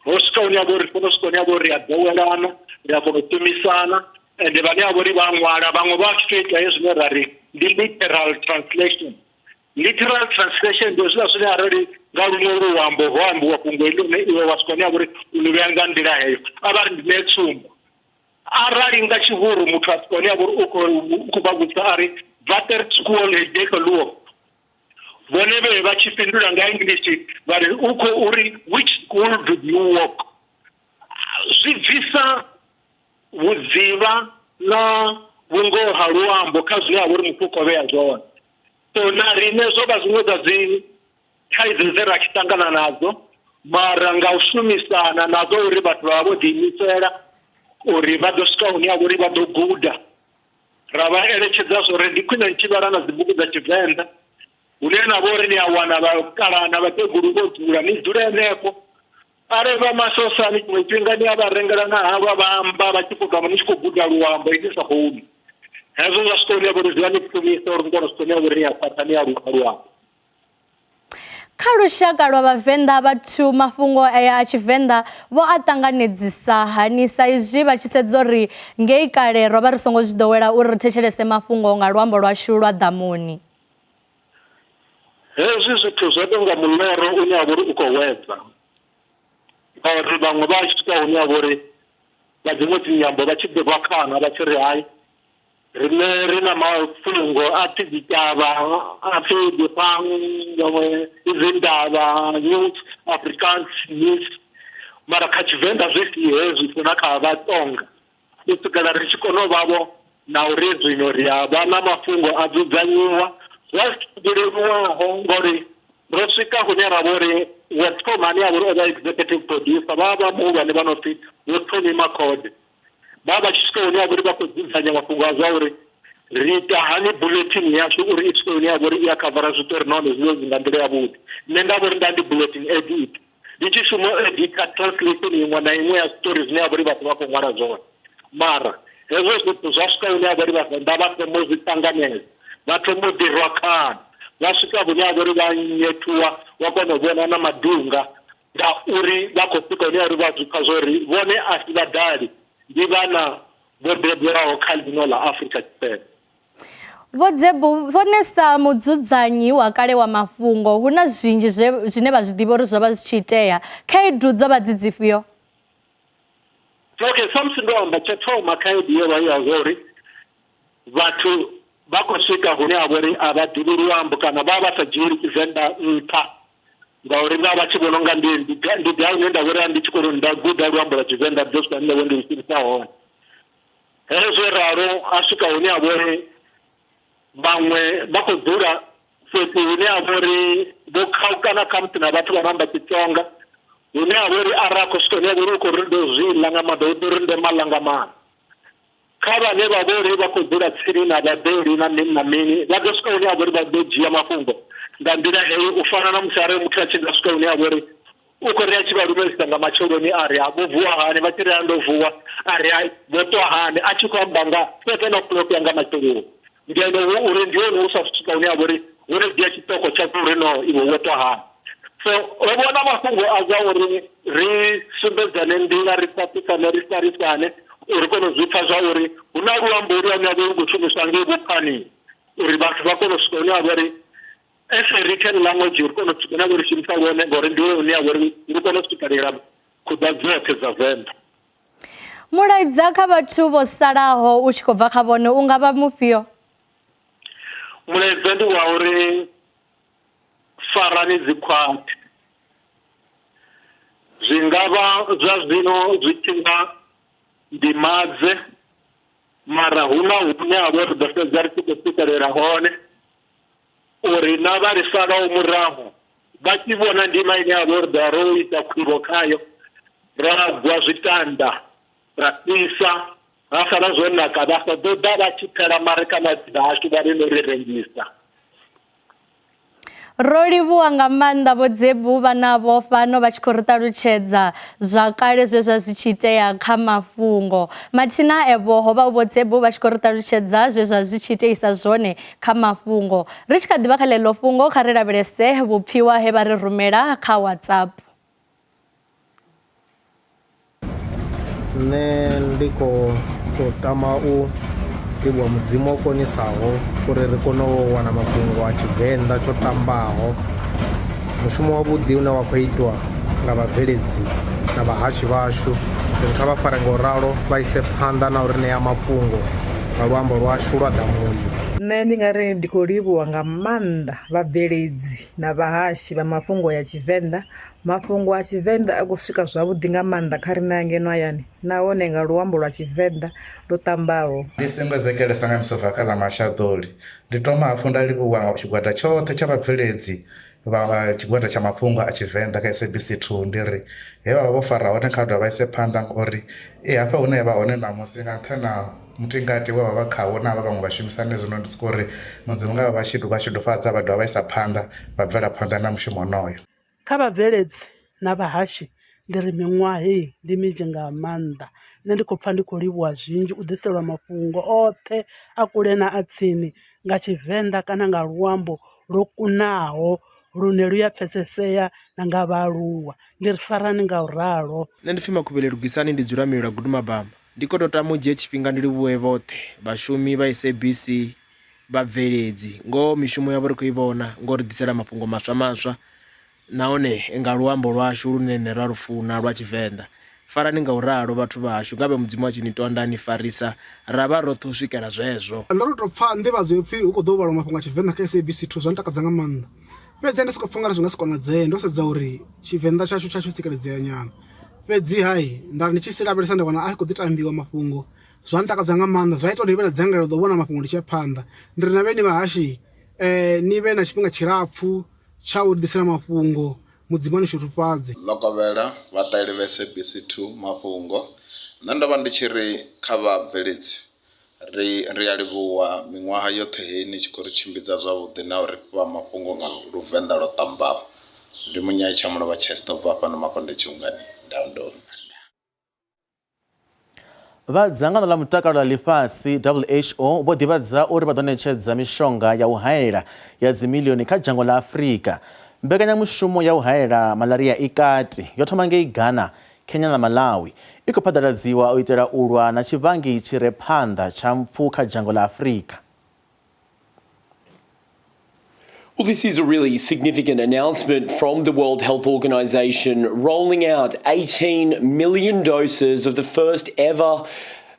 ho swika hune ha vha uri ri kone u swika hune ha vha uri ri a ḓowelana ri a kona u shumisana ende vhane ha vha uri vha ṅwala vhaṅwe vha tshi tou ita hezwi zwine ra ri ndi literal translation literal translation ndi hezwiḽa zwine arali nga luṅwe luambo ho ambiwa fhungo heḽi hune iwe wa swika hune ha vha uri u ḽi vhea nga nḓila heyo a vha ri ndi ṋee tsumbo arali nga tshivhuru muthu a swika hune a vha uri u khou vha vhudzisa a ri watter skool het jy geloop vhone vhe vha tshi fhindula nga English vha ri u khou uri which school did you walk zwi bvisa vhudzivha na vhungoho ha luambo kha zwine ha vha uri muthu u khou vhea zwone so na riṋe zwo vha zwiṅwe zwa dzi thaidzo dze ra tshi ṱangana nadzo mara nga u shumisana nazwo uri vhathu vha vha vho ḓiimisela uri vha ḓo swika hune ha vha uri vha ḓo guda ra vha eletshedza zwo uri ndi khwine ni tshi vhala na dzibugu dza Tshivenḓa hune na vha uri ni a wana vhakalaha na vhakegulu vho dzula ni dzule henefho arali vha masosani tshiṅwe tshifhinga ni a vha rengela na halwa vha amba vha tshi khou gama ni tshi khou guda luambo ini sa khou nwa hezwo zwa swika hune ha vha uri zwi a ni pfumisa uri ni kone u swika hune ha vha uri ni a khwaṱha ni a luka luambo. Kha lushaka lwa Vhavenḓa vhathu mafhungo aya a Tshivenḓa vho a ṱanganedzisa hani sa izwi vha tshi sedza uri ngei kale ro vha ri songo zwi ḓowela uri ri thetshelese mafhungo nga luambo lwashu lwa ḓamuni. Hezwi zwithu zwo tou nga muloro une wa vha uri u khou wedza ngauri vhaṅwe vha swika hune ha vha uri vha dziṅwe dzinyambo vha tshi ḓirwa khana vha tshi ri hai. Riṋe ri na mafhungo a pfi Ditaba, a pfi Dikgang, vhaṅwe Izindaba News, Afrikaans News, mara kha Tshivenḓa zwi si hezwi na kha Vhatsonga u swikela ri tshi kona u vhavho na uri zwino ri a vha na mafhungo a dzudzanyiwa zwa zwi leluwaho ngori ro swika hune ra vho ri wo thoma ane a vha uri o vha executive producer vha vha muhulwane vha no pfi Vho Tony Makhode. Vha vha tshi swika hune ha vha uri vha khou dzudzanya mafhungo a zwa uri ri ita hani bulletin yashu uri i swike hune ya vha uri i a khavara zwiṱori nahone zwi vhe zwi nga nḓila yavhuḓi. Nṋe nda vha uri nda ndi bulletin edit ndi tshi shuma u editha translation iṅwe na iṅwe ya zwiṱori zwine ha vha uri vhathu vha khou ṅwala zwone. Mara hezwo zwithu zwa swika hune ha vha uri vhavenḓa vha thoma u zwi ṱanganedza vha thoma u ḓirwa khana vha swika hune ha vha uri vha nyethuwa wa kona u vhona na madunga ngauri vha khou swika hune uri vha zwi pfa zwa uri vhone a si vhadali, ndi vhana vho bebwaho kha ḽino ḽa Afrika Tshipembe. Vho Dzebu, vhone sa mudzudzanyi wa kale wa mafhungo, hu na zwinzhi zwe zwine vha zwi ḓivha uri zwo vha zwi tshi itea. Khaedu dzo vha dzi dzifhio? Okay, samusi ndo amba, tsha thoma khaedu yo vha i ya zwa uri vhathu vha khou swika hune ha vha uri a vha ḓivhi luambo kana vha vha sa dzhieli Tshivenḓa nṱha. Ngauri nda vha tshi vhona unga ndi ndi ndi gai hune nda vhori ndi tshikoloni nda guda luambo lwa Tshivenḓa ndi ḓo swika nṋe vho ndi lu shumisa hone. Hezwo ralo ha swika hune ha vha uri vhaṅwe vha khou dzula fhethu hune ha vha uri vho khaukana khamusi na vhathu vha no amba Tshitsonga hune ha vha uri arali a khou swika hune ha vha uri u khou ri ndo zwi ḽa nga maḓi u ḓo ri ndo maḽa nga maḓi. Kha vhane vha vho ri vha khou dzula tsini na vhaḓeli na mini na mini, vha ḓo swika hune ha vha uri vha ḓo dzhia mafhungo nga nḓila heyo, u fana na musi arali muthu a tshi nga swika hune ha vha uri u khou ri a tshi vha lumelisa nga matsheloni a ri, Ha, vho vuwa hani? Vha tshi ri, Ha, ndo vuwa. A ri, Hai, vho ṱwa hani? A tshi khou amba nga 7:00 ya nga matsheloni. Ngeno hu uri ndi hone hu sa swika hune ha vha uri wo no dzhia tshiṱoko tsha uri no iwe wo ṱwa hani. So ro vhona mafhungo a zwa uri ri sumbedzane nḓila, ri fhaṱisane, ri farisane uri kone u zwi pfa zwa uri hu na luambo holuya lune lwa vha lu khou shumiswa ngei vhupfani uri vhathu vha kone u swika hune ha vha uri as a written language ri kone u swika hune ha vha uri shumisa lwone ngori ndi lwone hune ha vha uri lu kone u swikelela khuḓa dzoṱhe dza Venḓa. Mulaedza kha vhathu vho salaho u tshi khou bva kha vhone u nga vha mufhio? Mulaedza ndi wa uri farani dzi khwaṱhe. Zwi nga vha zwa zwino zwi tshi nga ndi madze, mara hu na hune ha vha uri ri ḓo fhedza ri tshi khou swikelela hone uri na vha ri salaho murahu vha tshi vhona ndima ine ya vha uri ḓo ro ita khwivho khayo, ra gwa zwitanda ra fhisa ra sala zwo naka vha sa ḓo ḓa vha tshi pfela mare kha madzina ashu vha ri no ri rengisa. Ro livhuwa nga maanḓa Vho Dzebu vha navho fhano vha tshi khou ri ṱalutshedza zwa kale zwe zwa zwi tshi itea kha mafhungo. Mathina evho ho vha hu Vho Dzebu vha tshi khou ri ṱalutshedza zwe zwa zwi tshi iteisa zwone kha mafhungo. Ri tshi kha ḓi vha kha ḽeḽo fhungo kha ri lavhelese vhupfiwa he vha ri rumela kha WhatsApp. Nṋe ndi khou tou tama u livhuwa mudzimu o konisaho uri ri kone u wana mafhungo a Tshivenḓa tsho ṱambaho. Mushumo wavhuḓi une wa khou itwa nga vhabveledzi na vhahashi vhashu ndi ri kha vha fare nga u ralo vha ise phanḓa na u ri ṋea mafhungo nga luambo lwashu lwa ḓamuni. Nṋe ndi nga ri ndi khou livhuwa nga maanḓa vhabveledzi na vhahashi vha mafhungo ya Tshivenḓa Mafhungo a Tshivenḓa a khou swika zwavhuḓi nga maanḓa kha riṋe hangeno hayani nahone nga luambo lwa Tshivenḓa lwo ṱambaho. Ndi Sengwe Zekele Sanganiso bva kha ḽa Mashaḓoli. Ndi thoma hafhu nda livhuwa tshigwada tshoṱhe tsha vhabveledzi vha tshigwada tsha mafhungo a Tshivenḓa kha SABC 2. Ndi ri he vha vha vho fara hone kha vha dovhe vha ise phanḓa ngori i hafha hune vha hone ṋamusi nga nṱhani ha mutingati we vha vha khawo na havha vhaṅwe vhashumisani zwino ndi soko ri Mudzimu nga vha vha shudufhadza vha dovha vha isa phanḓa vha bvela phanḓa na mushumo wonoyo. Kha vhabveledzi na vhahashi ndi ri miṅwaha heyi ndi minzhi nga maanḓa, nṋe ndi khou pfha ndi khou livhuwa zwinzhi u ḓiselwa mafhungo oṱhe a kule na a tsini nga Tshivenḓa kana nga luambo lwo kunaho lune lu ya pfhesesea na nga vhaaluwa, ndi ri farani nga u ralo. Nṋe ndi pfi Makhuvhele Lugisani ndi dzula Milwa Gudumabamba. Ndi khou tou tama u dzhia tshifhinga ndi livhuwe vhoṱhe vhashumi vha SABC, vhabveledzi. Ngoho mishumo yavho ri khou i vhona ngo ri ḓisela mafhungo maswa maswa nahone nga luambo lwashu lune nṋe ra lu funa lwa Tshivenḓa. Farani nga u ralo vhathu vha hashu, ngavhe Mudzimu a tshi ni tonda a ni farisa, ra vha roṱhe u swikela zwezwo. Ndo ro tou pfa nḓivhadzo yo pfhi hu khou ḓo vhalwa mafhungo a Tshivenḓa kha SABC 2 zwa ntakadza nga maanḓa. Fhedzi ndi sokou pfha ungari zwi nga si konadzee ndo sedza uri Tshivenḓa tshashu tsha tsho tsikeledzea nyana. Fhedzi hai nda ri ndi tshi si lavhelesa nda wana a khou ḓi tambiwa mafhungo zwa ntakadza nga maanḓa zwa ita uri ndi vhe na dzangalelo ḽa u vhona mafhungo ndi tshi ya phanḓa. Ndi ri na vheni vhahashi ni vhe na tshifhinga tshilapfhu tsha u ri ḓisela mafhungo Mudzimu a ni shudufhadze. Ḽokovhela, vhaṱaleli vha SABC 2 mafhungo. Nṋe ndo vha ndi tshi ri kha vhabveledzi, ri ri a livhuwa miṅwaha yoṱhe heyi ni tshi khou ri tshimbidza zwavhuḓi na u ri fha mafhungo nga Luvenḓa lwo ṱambaho. Ndi Munyai Tshamulovha Chester u bva hafhano Makonde Tshiungani, Ndau. Vha dzangano ḽa mutakalo ḽa ḽifhasi WHO vho ḓivhadza uri vha ḓo ṋetshedza mishonga ya u haela ya dzimiḽioni kha dzhango ḽa Afrika. Mbekanyamushumo ya u haela malaria i kati, yo thoma ngei Ghana, Kenya na Malawi. I khou phaḓaladziwa u itela u lwa na tshivhangi tshi re phanḓa tsha mpfu kha dzhango ḽa Afrika. Well, this is a really significant announcement from the World Health Organization rolling out 18 million doses of the first ever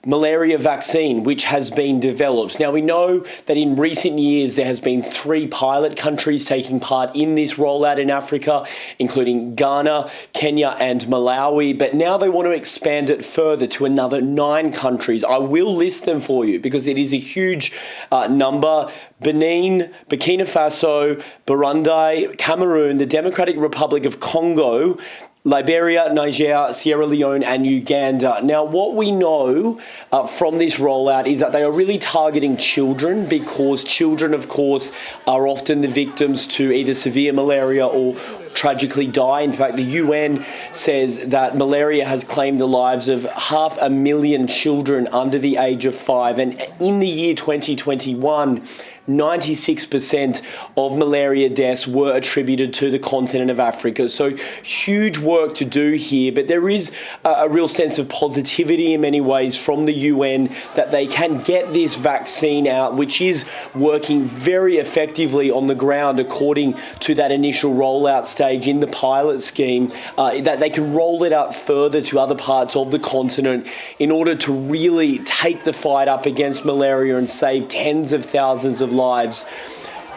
malaria vaccine which has been developed. Now, we know that in recent years there has been 3 pilot countries taking part in this rollout in Africa, including Ghana, Kenya and Malawi, but now they want to expand it further to another 9 countries. I will list them for you because it is a huge number. Benin, Burkina Faso, Burundi, Cameroon, the Democratic Republic of Congo, Liberia, Niger, Sierra Leone and Uganda. Now, what we know from this rollout is that they are really targeting children because children, of course, are often the victims to either severe malaria or tragically die. In fact, the UN says that malaria has claimed the lives of 500,000 children under the age of 5. And in the year 2021, 96% of malaria deaths were attributed to the continent of Africa. So huge work to do here, but there is a real sense of positivity in many ways from the UN that they can get this vaccine out, which is working very effectively on the ground according to that initial rollout stage in the pilot scheme, that they can roll it out further to other parts of the continent in order to really take the fight up against malaria and save tens of thousands of lives.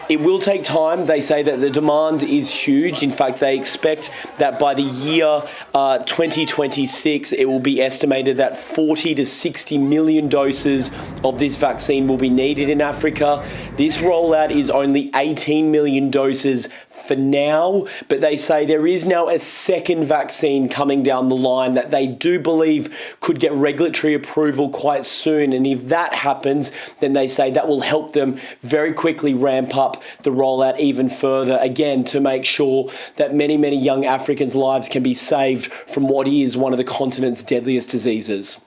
It will take time. They say that the demand is huge. In fact, they expect that by the year 2026, it will be estimated that 40 to 60 million doses of this vaccine will be needed in Africa. This rollout is only 18 million doses for now, but they say there is now a second vaccine coming down the line that they do believe could get regulatory approval quite soon. And if that happens, then they say that will help them very quickly ramp up the rollout even further, again, to make sure that many, many young Africans' lives can be saved from what is one of the continent's deadliest diseases.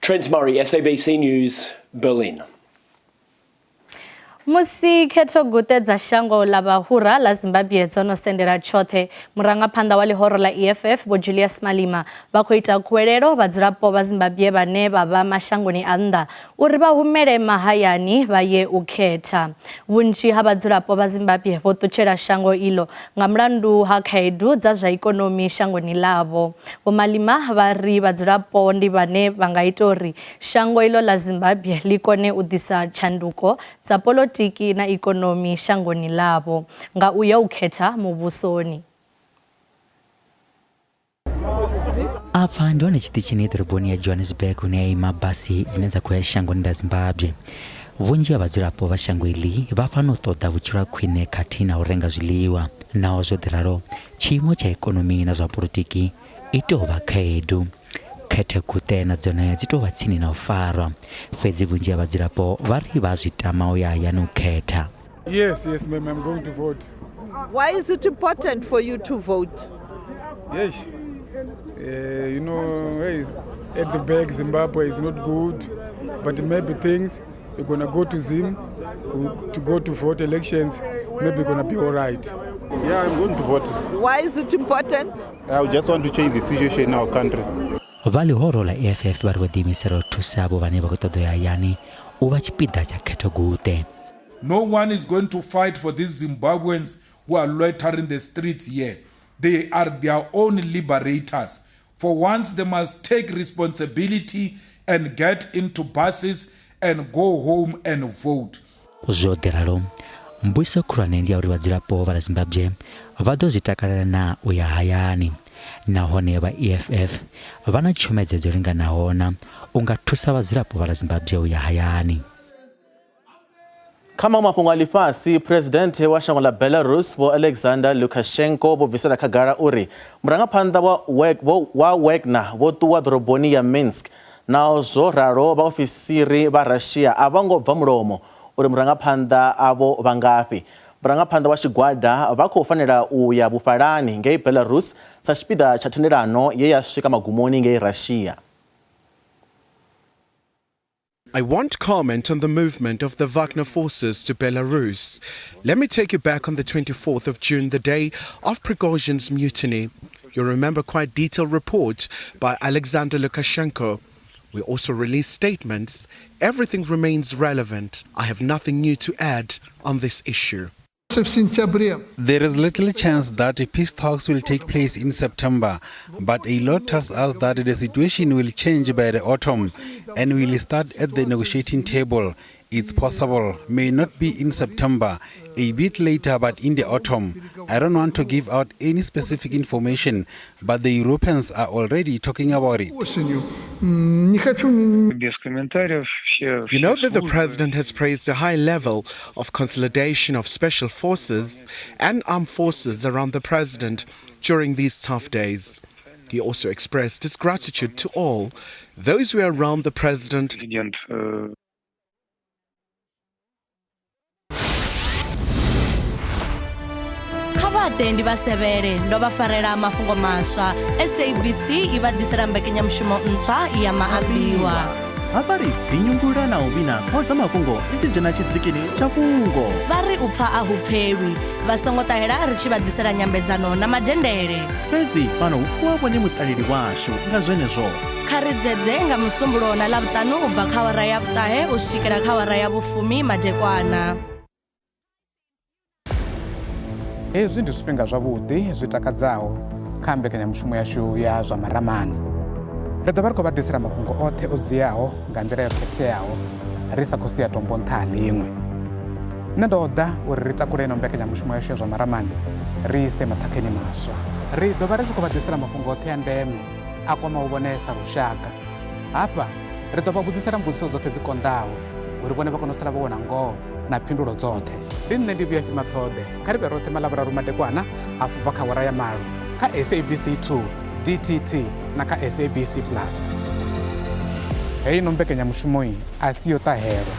Trent Murray, SABC News, Berlin. Musi khetho guṱe dza shango ḽa vhahura ḽa Zimbabwe dzo no sendela tshoṱhe, murangaphanḓa wa ḽihoro ḽa EFF Vho Julius Malema vha khou ita khuwelelo vhadzulapo vha Zimbabwe vhane vha vha mashangoni a nnḓa uri vha humele mahayani vha ye u khetha. Vhunzhi ha vhadzulapo vha Zimbabwe vho ṱutshela shango iḽo nga mulandu ha khaedu dza zwa ikonomi shangoni ḽavho. Vho Malema vha ri vhadzulapo ndi vhane vha nga ita uri shango iḽo ḽa Zimbabwe ḽi kone u ḓisa tshanduko dza polotiki na ikonomi shangoni ḽavho nga u ya u khetha muvhusoni. Afha ndi hone tshiṱitshini ḓoroboni ya Johannesburg hune ya ima basi dzine dza khou ya shangoni ḽa Zimbabwe. Vhunzhi ha vhadzulapo vha shango iḽi vha fhano u ṱoḓa vhutshilo ha khwine khathihi na u renga zwiḽiwa. Naho zwo ḓi ralo, tshiimo tsha ikonomi na zwa polotiki i tou vha khaedu. Khethe guṱe na dzone dzi tou vha tsini na u farwa. Fhedzi vhunzhi ha vhadzulapo vha ri vha a zwi tama u ya hayani u khetha. Yes, yes, ma'am, I'm going to vote. Why is it important for you to vote? Yes. You know, hey, at the back, Zimbabwe is not good, but maybe things, you're going to go to Zim, to go to vote elections, maybe going to be all right. Yeah, I'm going to vote. Why is it important? I just want to change the situation in our country. Vha ḽihoro ḽa EFF vha ri vho ḓiimisela u thusa avho vhane vha khou ṱoḓa u ya hayani u vha tshipiḓa tsha khetho guṱe. No one is going to fight for these Zimbabweans who are loitering the streets here. They are their own liberators. For once, they must take responsibility and get into buses and go home and vote. Zwo ḓi ralo, mbudziso khulwane ndi ya uri vhadzulapo vha ḽa Zimbabwe vha ḓo zwi takalela naa u ya hayani, nahone vha EFF vha na tshomedzo dzo linganaho na u nga thusa vhadzulapo vha ḽa Zimbabwe u ya hayani. Kha maṅwe mafhungo a ḽifhasi, Phresidennde wa shango ḽa Belarus Vho Alexander Lukashenko vho bvisela khagala uri murangaphanḓa wa Wagner vho ṱuwa ḓoroboni ya Minsk. Naho zwo ralo, vhaofisiri vha Russia a vho ngo bva mulomo uri murangaphanḓa avho vha ngafhi. Murangaphanḓa wa tshigwada vha khou fanela u ya vhufhalani ngei Belarus sa tshipiḓa tsha thendelano ye ya swika magumoni ngei Russia. I won't comment on the movement of the Wagner forces to Belarus. Let me take you back on the 24th of June, the day of Prigozhin's mutiny. You'll remember quite detailed report by Alexander Lukashenko. We also released statements. Everything remains relevant. I have nothing new to add on this issue. There is little chance that peace talks will take place in September, but a lot tells us that the situation will change by the autumn and will start at the negotiating table. It's possible, may not be in September, a bit later, but in the autumn. I don't want to give out any specific information, but the Europeans are already talking about it. You know that the president has praised a high level of consolidation of special forces and armed forces around the president during these tough days. He also expressed his gratitude to all those who are around the president. Kha vha ḓe ndi vha sevhele, ndo vha farela mafhungo maswa. SABC i vha ḓisela mbekanyamushumo ntswa ya maambiwa. Hafha ri vinyungula na u vhina ṱhoho dza mafhungo ri tshi dzhena tshidzikini tsha fhungo. Vha ri u pfa a hu pfelwi, vha songo ṱahela ri tshi vha ḓisela nyambedzano na madendele. Fhedzi fhano hu fuwa vhone muṱaleli washu, nga zwenezwo Kha ri dzedze nga Musumbulowo na Ḽavhuṱanu u bva kha awara ya vhuṱahe u swikela kha awara ya vhufumi madekwana. Hezwi ndi zwifhinga zwavhuḓi zwi takadzaho kha mbekanyamushumo yashu ya zwa maramani. Ri ḓo vha ri khou vha ḓisela mafhungo oṱhe o dziaho nga nḓila yo khetheaho ri sa khou sia tombo nṱha ha ḽiṅwe. Nṋe ndo ḓa uri ri takule ino mbekanyamushumo yashu ya zwa maramani ri ise maṱhakheni maswa. Ri ḓo vha ri tshi khou vha ḓisela mafhungo oṱhe a ndeme a kwamaho vhone sa lushaka. Hafha ri ḓo vha vhudzisela mbudziso dzoṱhe dzi konḓaho uri vhone vha kone u sala vho wana ngoho na phindulo dzoṱhe. Ndi nṋe ndi Vhuyafhi Maṱhoḓe, kha ri vhe roṱhe maḽavhuraru madekwana hafu bva kha awara ya malo kha SABC 2, DTT na kha SABC Plus. Heino mbekanyamushumo a si yo ṱahelwa.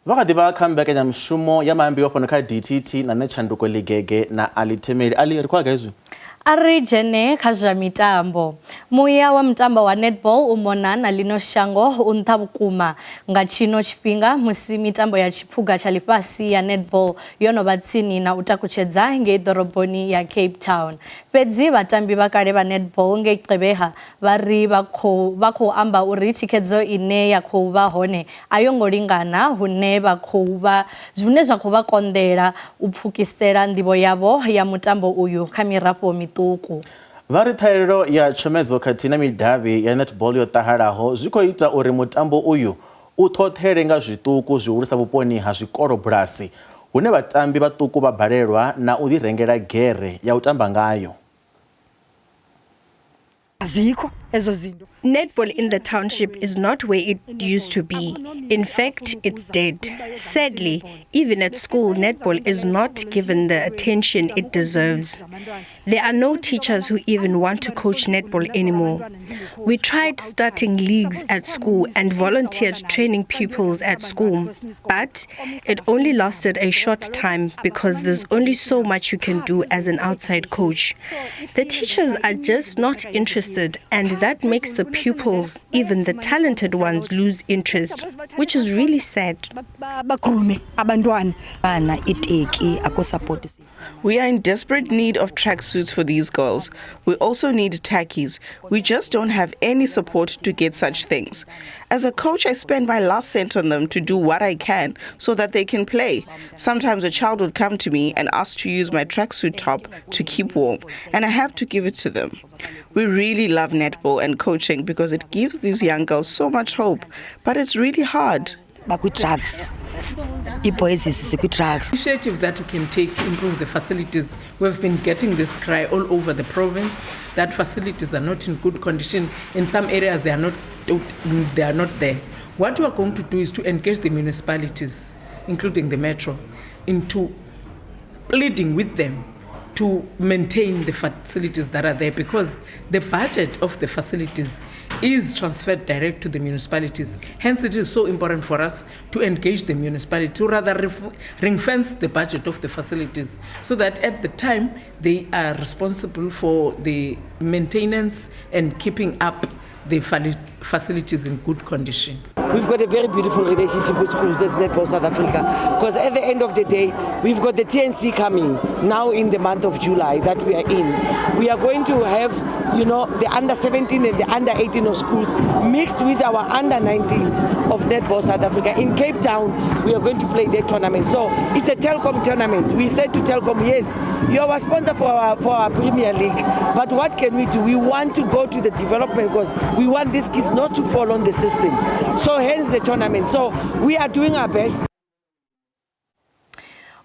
Vha kha ḓi vha kha mbekanyamushumo ya maambiwa fhano kha DTT na nṋe Tshanduko Ligege na Ali Themeli. Ali, ri khou ya gai zwino? A ri dzhene kha zwa mitambo. Muya wa mutambo wa netball u mona na ḽino shango u nṱha vhukuma nga tshino tshifhinga musi mitambo ya tshiphuga tsha ḽifhasi ya netball yo no vha tsini na u takutshedza ngei ḓoroboni ya Cape Town. Fhedzi vhatambi vha kale vha netball ngei Gqeberha vha ri vha khou vha khou amba uri thikhedzo ine ya khou vha hone a yo ngo lingana hune vha khou vha zwine zwa khou vha konḓela u pfukisela nḓivho yavho ya mutambo uyu kha mirafho miṱuku. Vha ri ṱhahelelo ya tshomedzo khathihi na midavhi ya netball yo ṱahalaho zwi khou ita uri mutambo uyu u ṱhoṱhele nga zwiṱuku zwihulusa vhuponi ha zwikolobulasi hune vhatambi vhaṱuku vha balelwa na u ḓirengela gere ya u tamba ngayo. Azikho ezo zinto. Netball in the township is not where it used to be. In fact, it's dead. Sadly, even at school, netball is not given the attention it deserves. There are no teachers who even want to coach netball anymore. We tried starting leagues at school and volunteered training pupils at school, but it only lasted a short time because there's only so much you can do as an outside coach. The teachers are just not interested and that makes the pupils, even the talented ones, lose interest, which is really sad. We are in desperate need of tracksuits for these girls. We also need tackies. We just don't have any support to get such things. As a coach, I spend my last cent on them to do what I can so that they can play. Sometimes a child would come to me and ask to use my tracksuit top to keep warm, and I have to give it to them. We really love netball and coaching because it gives these young girls so much hope, but it's really hard. Initiative that we can take to improve the facilities. We've been getting this cry all over the province that facilities are not in good condition. In some areas they are not there. What we are going to do is to engage the municipalities, including the metro, into pleading with them to maintain the facilities that are there, because the budget of the facilities is transferred direct to the municipalities. Hence, it is so important for us to engage the municipality, to rather ring-fence the budget of the facilities, so that at the time they are responsible for the maintenance and keeping up the facilities in good condition. We've got a very beautiful relationship with schools as Netball South Africa, because at the end of the day, we've got the TNC coming now in the month of July that we are in. We are going to have, you know, the under 17 and the under 18 of schools mixed with our under 19s of Netball South Africa. In Cape Town, we are going to play that tournament. So it's a Telkom tournament. We said to Telkom, yes, you are our sponsor for our Premier League, but what can we do? We want to go to the development because we want these kids not to fall on the system. So hence the tournament. So we are doing our best.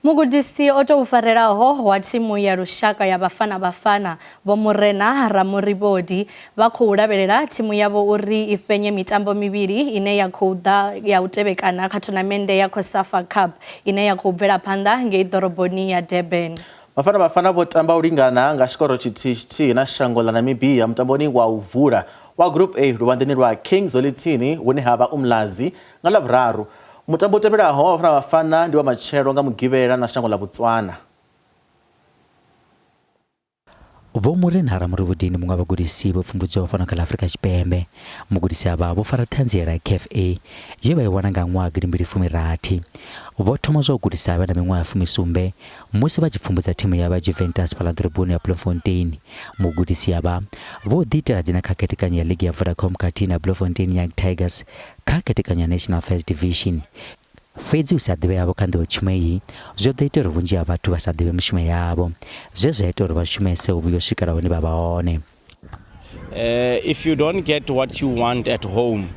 Mugudisi o tou farelaho wa thimu ya lushaka ya Bafana Bafana Vho Murena Ramuribodi vha khou lavhelela thimu yavho uri i fhenye mitambo mivhili ine ya khou ḓa ya u tevhekana kha thonamennde ya COSAFA Cup ine ya khou bvela phanḓa ngei ḓoroboni ya Durban. Bafana Bafana vho tamba u lingana nga tshikoro tshithihi na shango ḽa Namibia mutamboni wa u vula wa Group A luvhanḓeni lwa King Zwelithini hune ha vha Umlazi nga Ḽavhuraru. Mutambo u tevhelaho wa Bafana Bafana ndi wa matshelo nga Mugivhela na shango ḽa Botswana. Vho Murena Ramuribodi ndi muṅwe wa vhagudisi vho pfumbudzwaho fhano kha ḽa Afrika Tshipembe. Mugudisi avha vho fara ṱhanziela ya CAF A ye vha i wana nga ṅwaha 2016. Vho thoma zwa u gudisa vha na miṅwaha 17 musi vha tshi pfumbudza thimu ya vha Juventus fhaḽa ḓoroboni ya Bloemfontein. Mugudisi avha vho ḓiitela dzina kha khethekanyo ya ligi ya Vodacom khathihi na Bloemfontein Young Tigers kha khethekanyo ya National First Division. Fhedzi u sa ḓivhea havho kha nḓowetshumo iyi zwo ḓo ita uri vhunzhi ha vhathu vha sa ḓivhe mishumo yavho, zwe zwa ita uri vha shumese u vhuya u swikela hune vha vha hone. If you don't get what you want at home,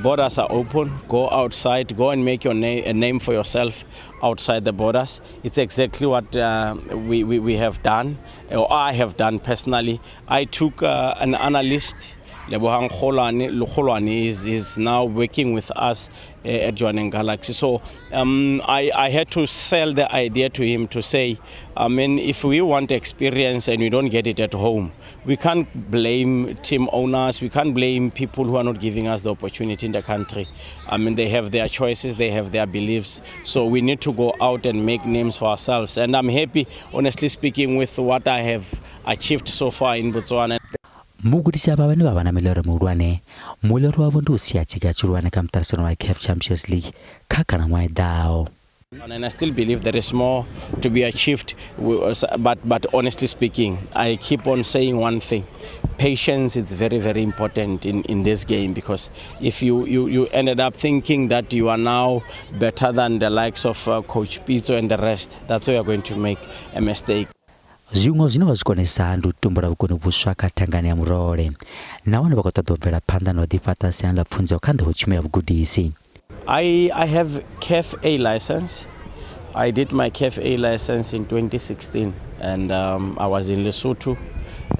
borders are open. Go outside, go and make your a name for yourself outside the borders. It's exactly what we have done, or I have done personally. I took an analyst, Lebohang Kgolwane is now working with us at Jwaneng Galaxy. So I had to sell the idea to him to say, I mean, if we want experience and we don't get it at home, we can't blame team owners, we can't blame people who are not giving us the opportunity in the country. I mean, they have their choices, they have their beliefs. So we need to go out and make names for ourselves. And I'm happy, honestly speaking, with what I have achieved so far in Botswana. Mugudisi avha vhane vha vha na miloro mihulwane, muloro wavho ndi u sia tshiga tshihulwane kha muṱaṱisano wa CAF Champions League kha khalaṅwaha i ḓaho. And I still believe there is more to be achieved, but honestly speaking, I keep on saying one thing. Patience is very, very important in this game, because if you ended up thinking that you are now better than the likes of Coach Pitso and the rest, that's where you're going to make a mistake. Zwiṅwe zwine vha zwi konesa ndi u tumbula vhukoni vhuswa kha thangani ya murole, nahone vha khou ṱoḓa u bvela phanḓa na u ḓifhaṱa siani ḽa pfunzo kha nḓowetshumo ya vhugudisi. I have CAF A license. I did my CAF A license in 2016, and I was in Lesotho.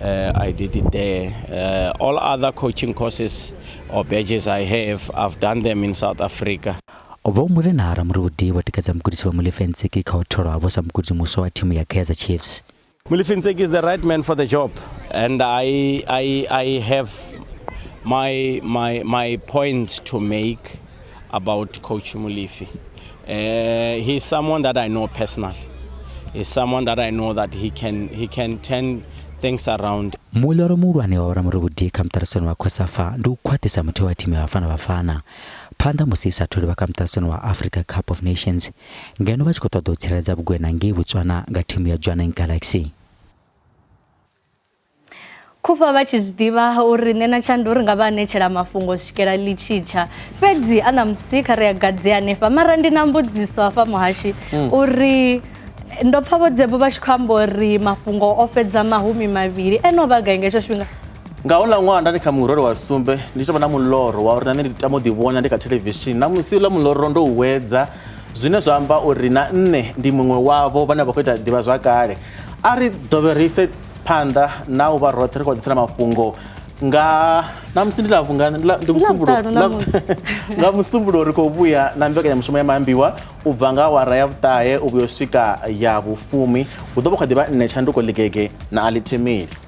I did it there. All other coaching courses or badges I have, I've done them in South Africa. Vho Murena Ramuribodi vho tikedza mugudisi wa Molefi Ntseki kha u tholwa havho sa mugudisi muswa wa thimu ya Kaizer Chiefs. Molefi Ntseki is the right man for the job, and I have my points to make about Coach Molefi. He's someone that I know personally. He's someone that I know that he can turn things around. Muloro muhulwane wa vhoramurivhudi kha muṱaṱisano wa COSAFA ndi u khwaṱhisa mutheo wa thimu ya Bafana Bafana phanḓa musi i sa athu livha kha muṱaṱisano wa Africa Cup of Nations ngeno vha tshi khou ṱoḓa u tsireledza vhugwena ngei Botswana nga thimu ya Jwaneng Galaxy. Khufha vha tshi zwi ḓivha uri nṋe na Tshandu ri nga vha anetshela mafhungo u swikela ḽi tshi tsha. Fhedzi a ṋamusi kha ri a gadze hanefha. Mara ndi na mbudziso hafha muhashi uri ndo pfa vho Dzebo vha tshi khou amba uri mafhungo o fhedza 20 ene o vha gai nga hetsho tshifhinga? Nga houḽa ṅwaha nda ndi kha murole wa sumbe ndi tshi tou vha na muloro wa uri na nṋe ndi tama u ḓivhona ndi kha thelevishini. Na musi uḽa muloro ndo u wedza zwine zwa amba uri na nṋe ndi muṅwe wavho vhane vha khou ita ḓivhazwakale. A ri dovhe ri ise phanḓa na u vha roṱhe ri khou ḓisela mafhungo nga na musi ndi ḽa vhunga ndi musumbulo nga musumbulo ri khou vhuya na mbekanyamushumo ya maambiwa u bva nga awara ya vhuṱahe u vhuya u swika ya vhufumi hu ḓo vha kha ḓivha nṋe tshanduko ḽigege na ali themeli.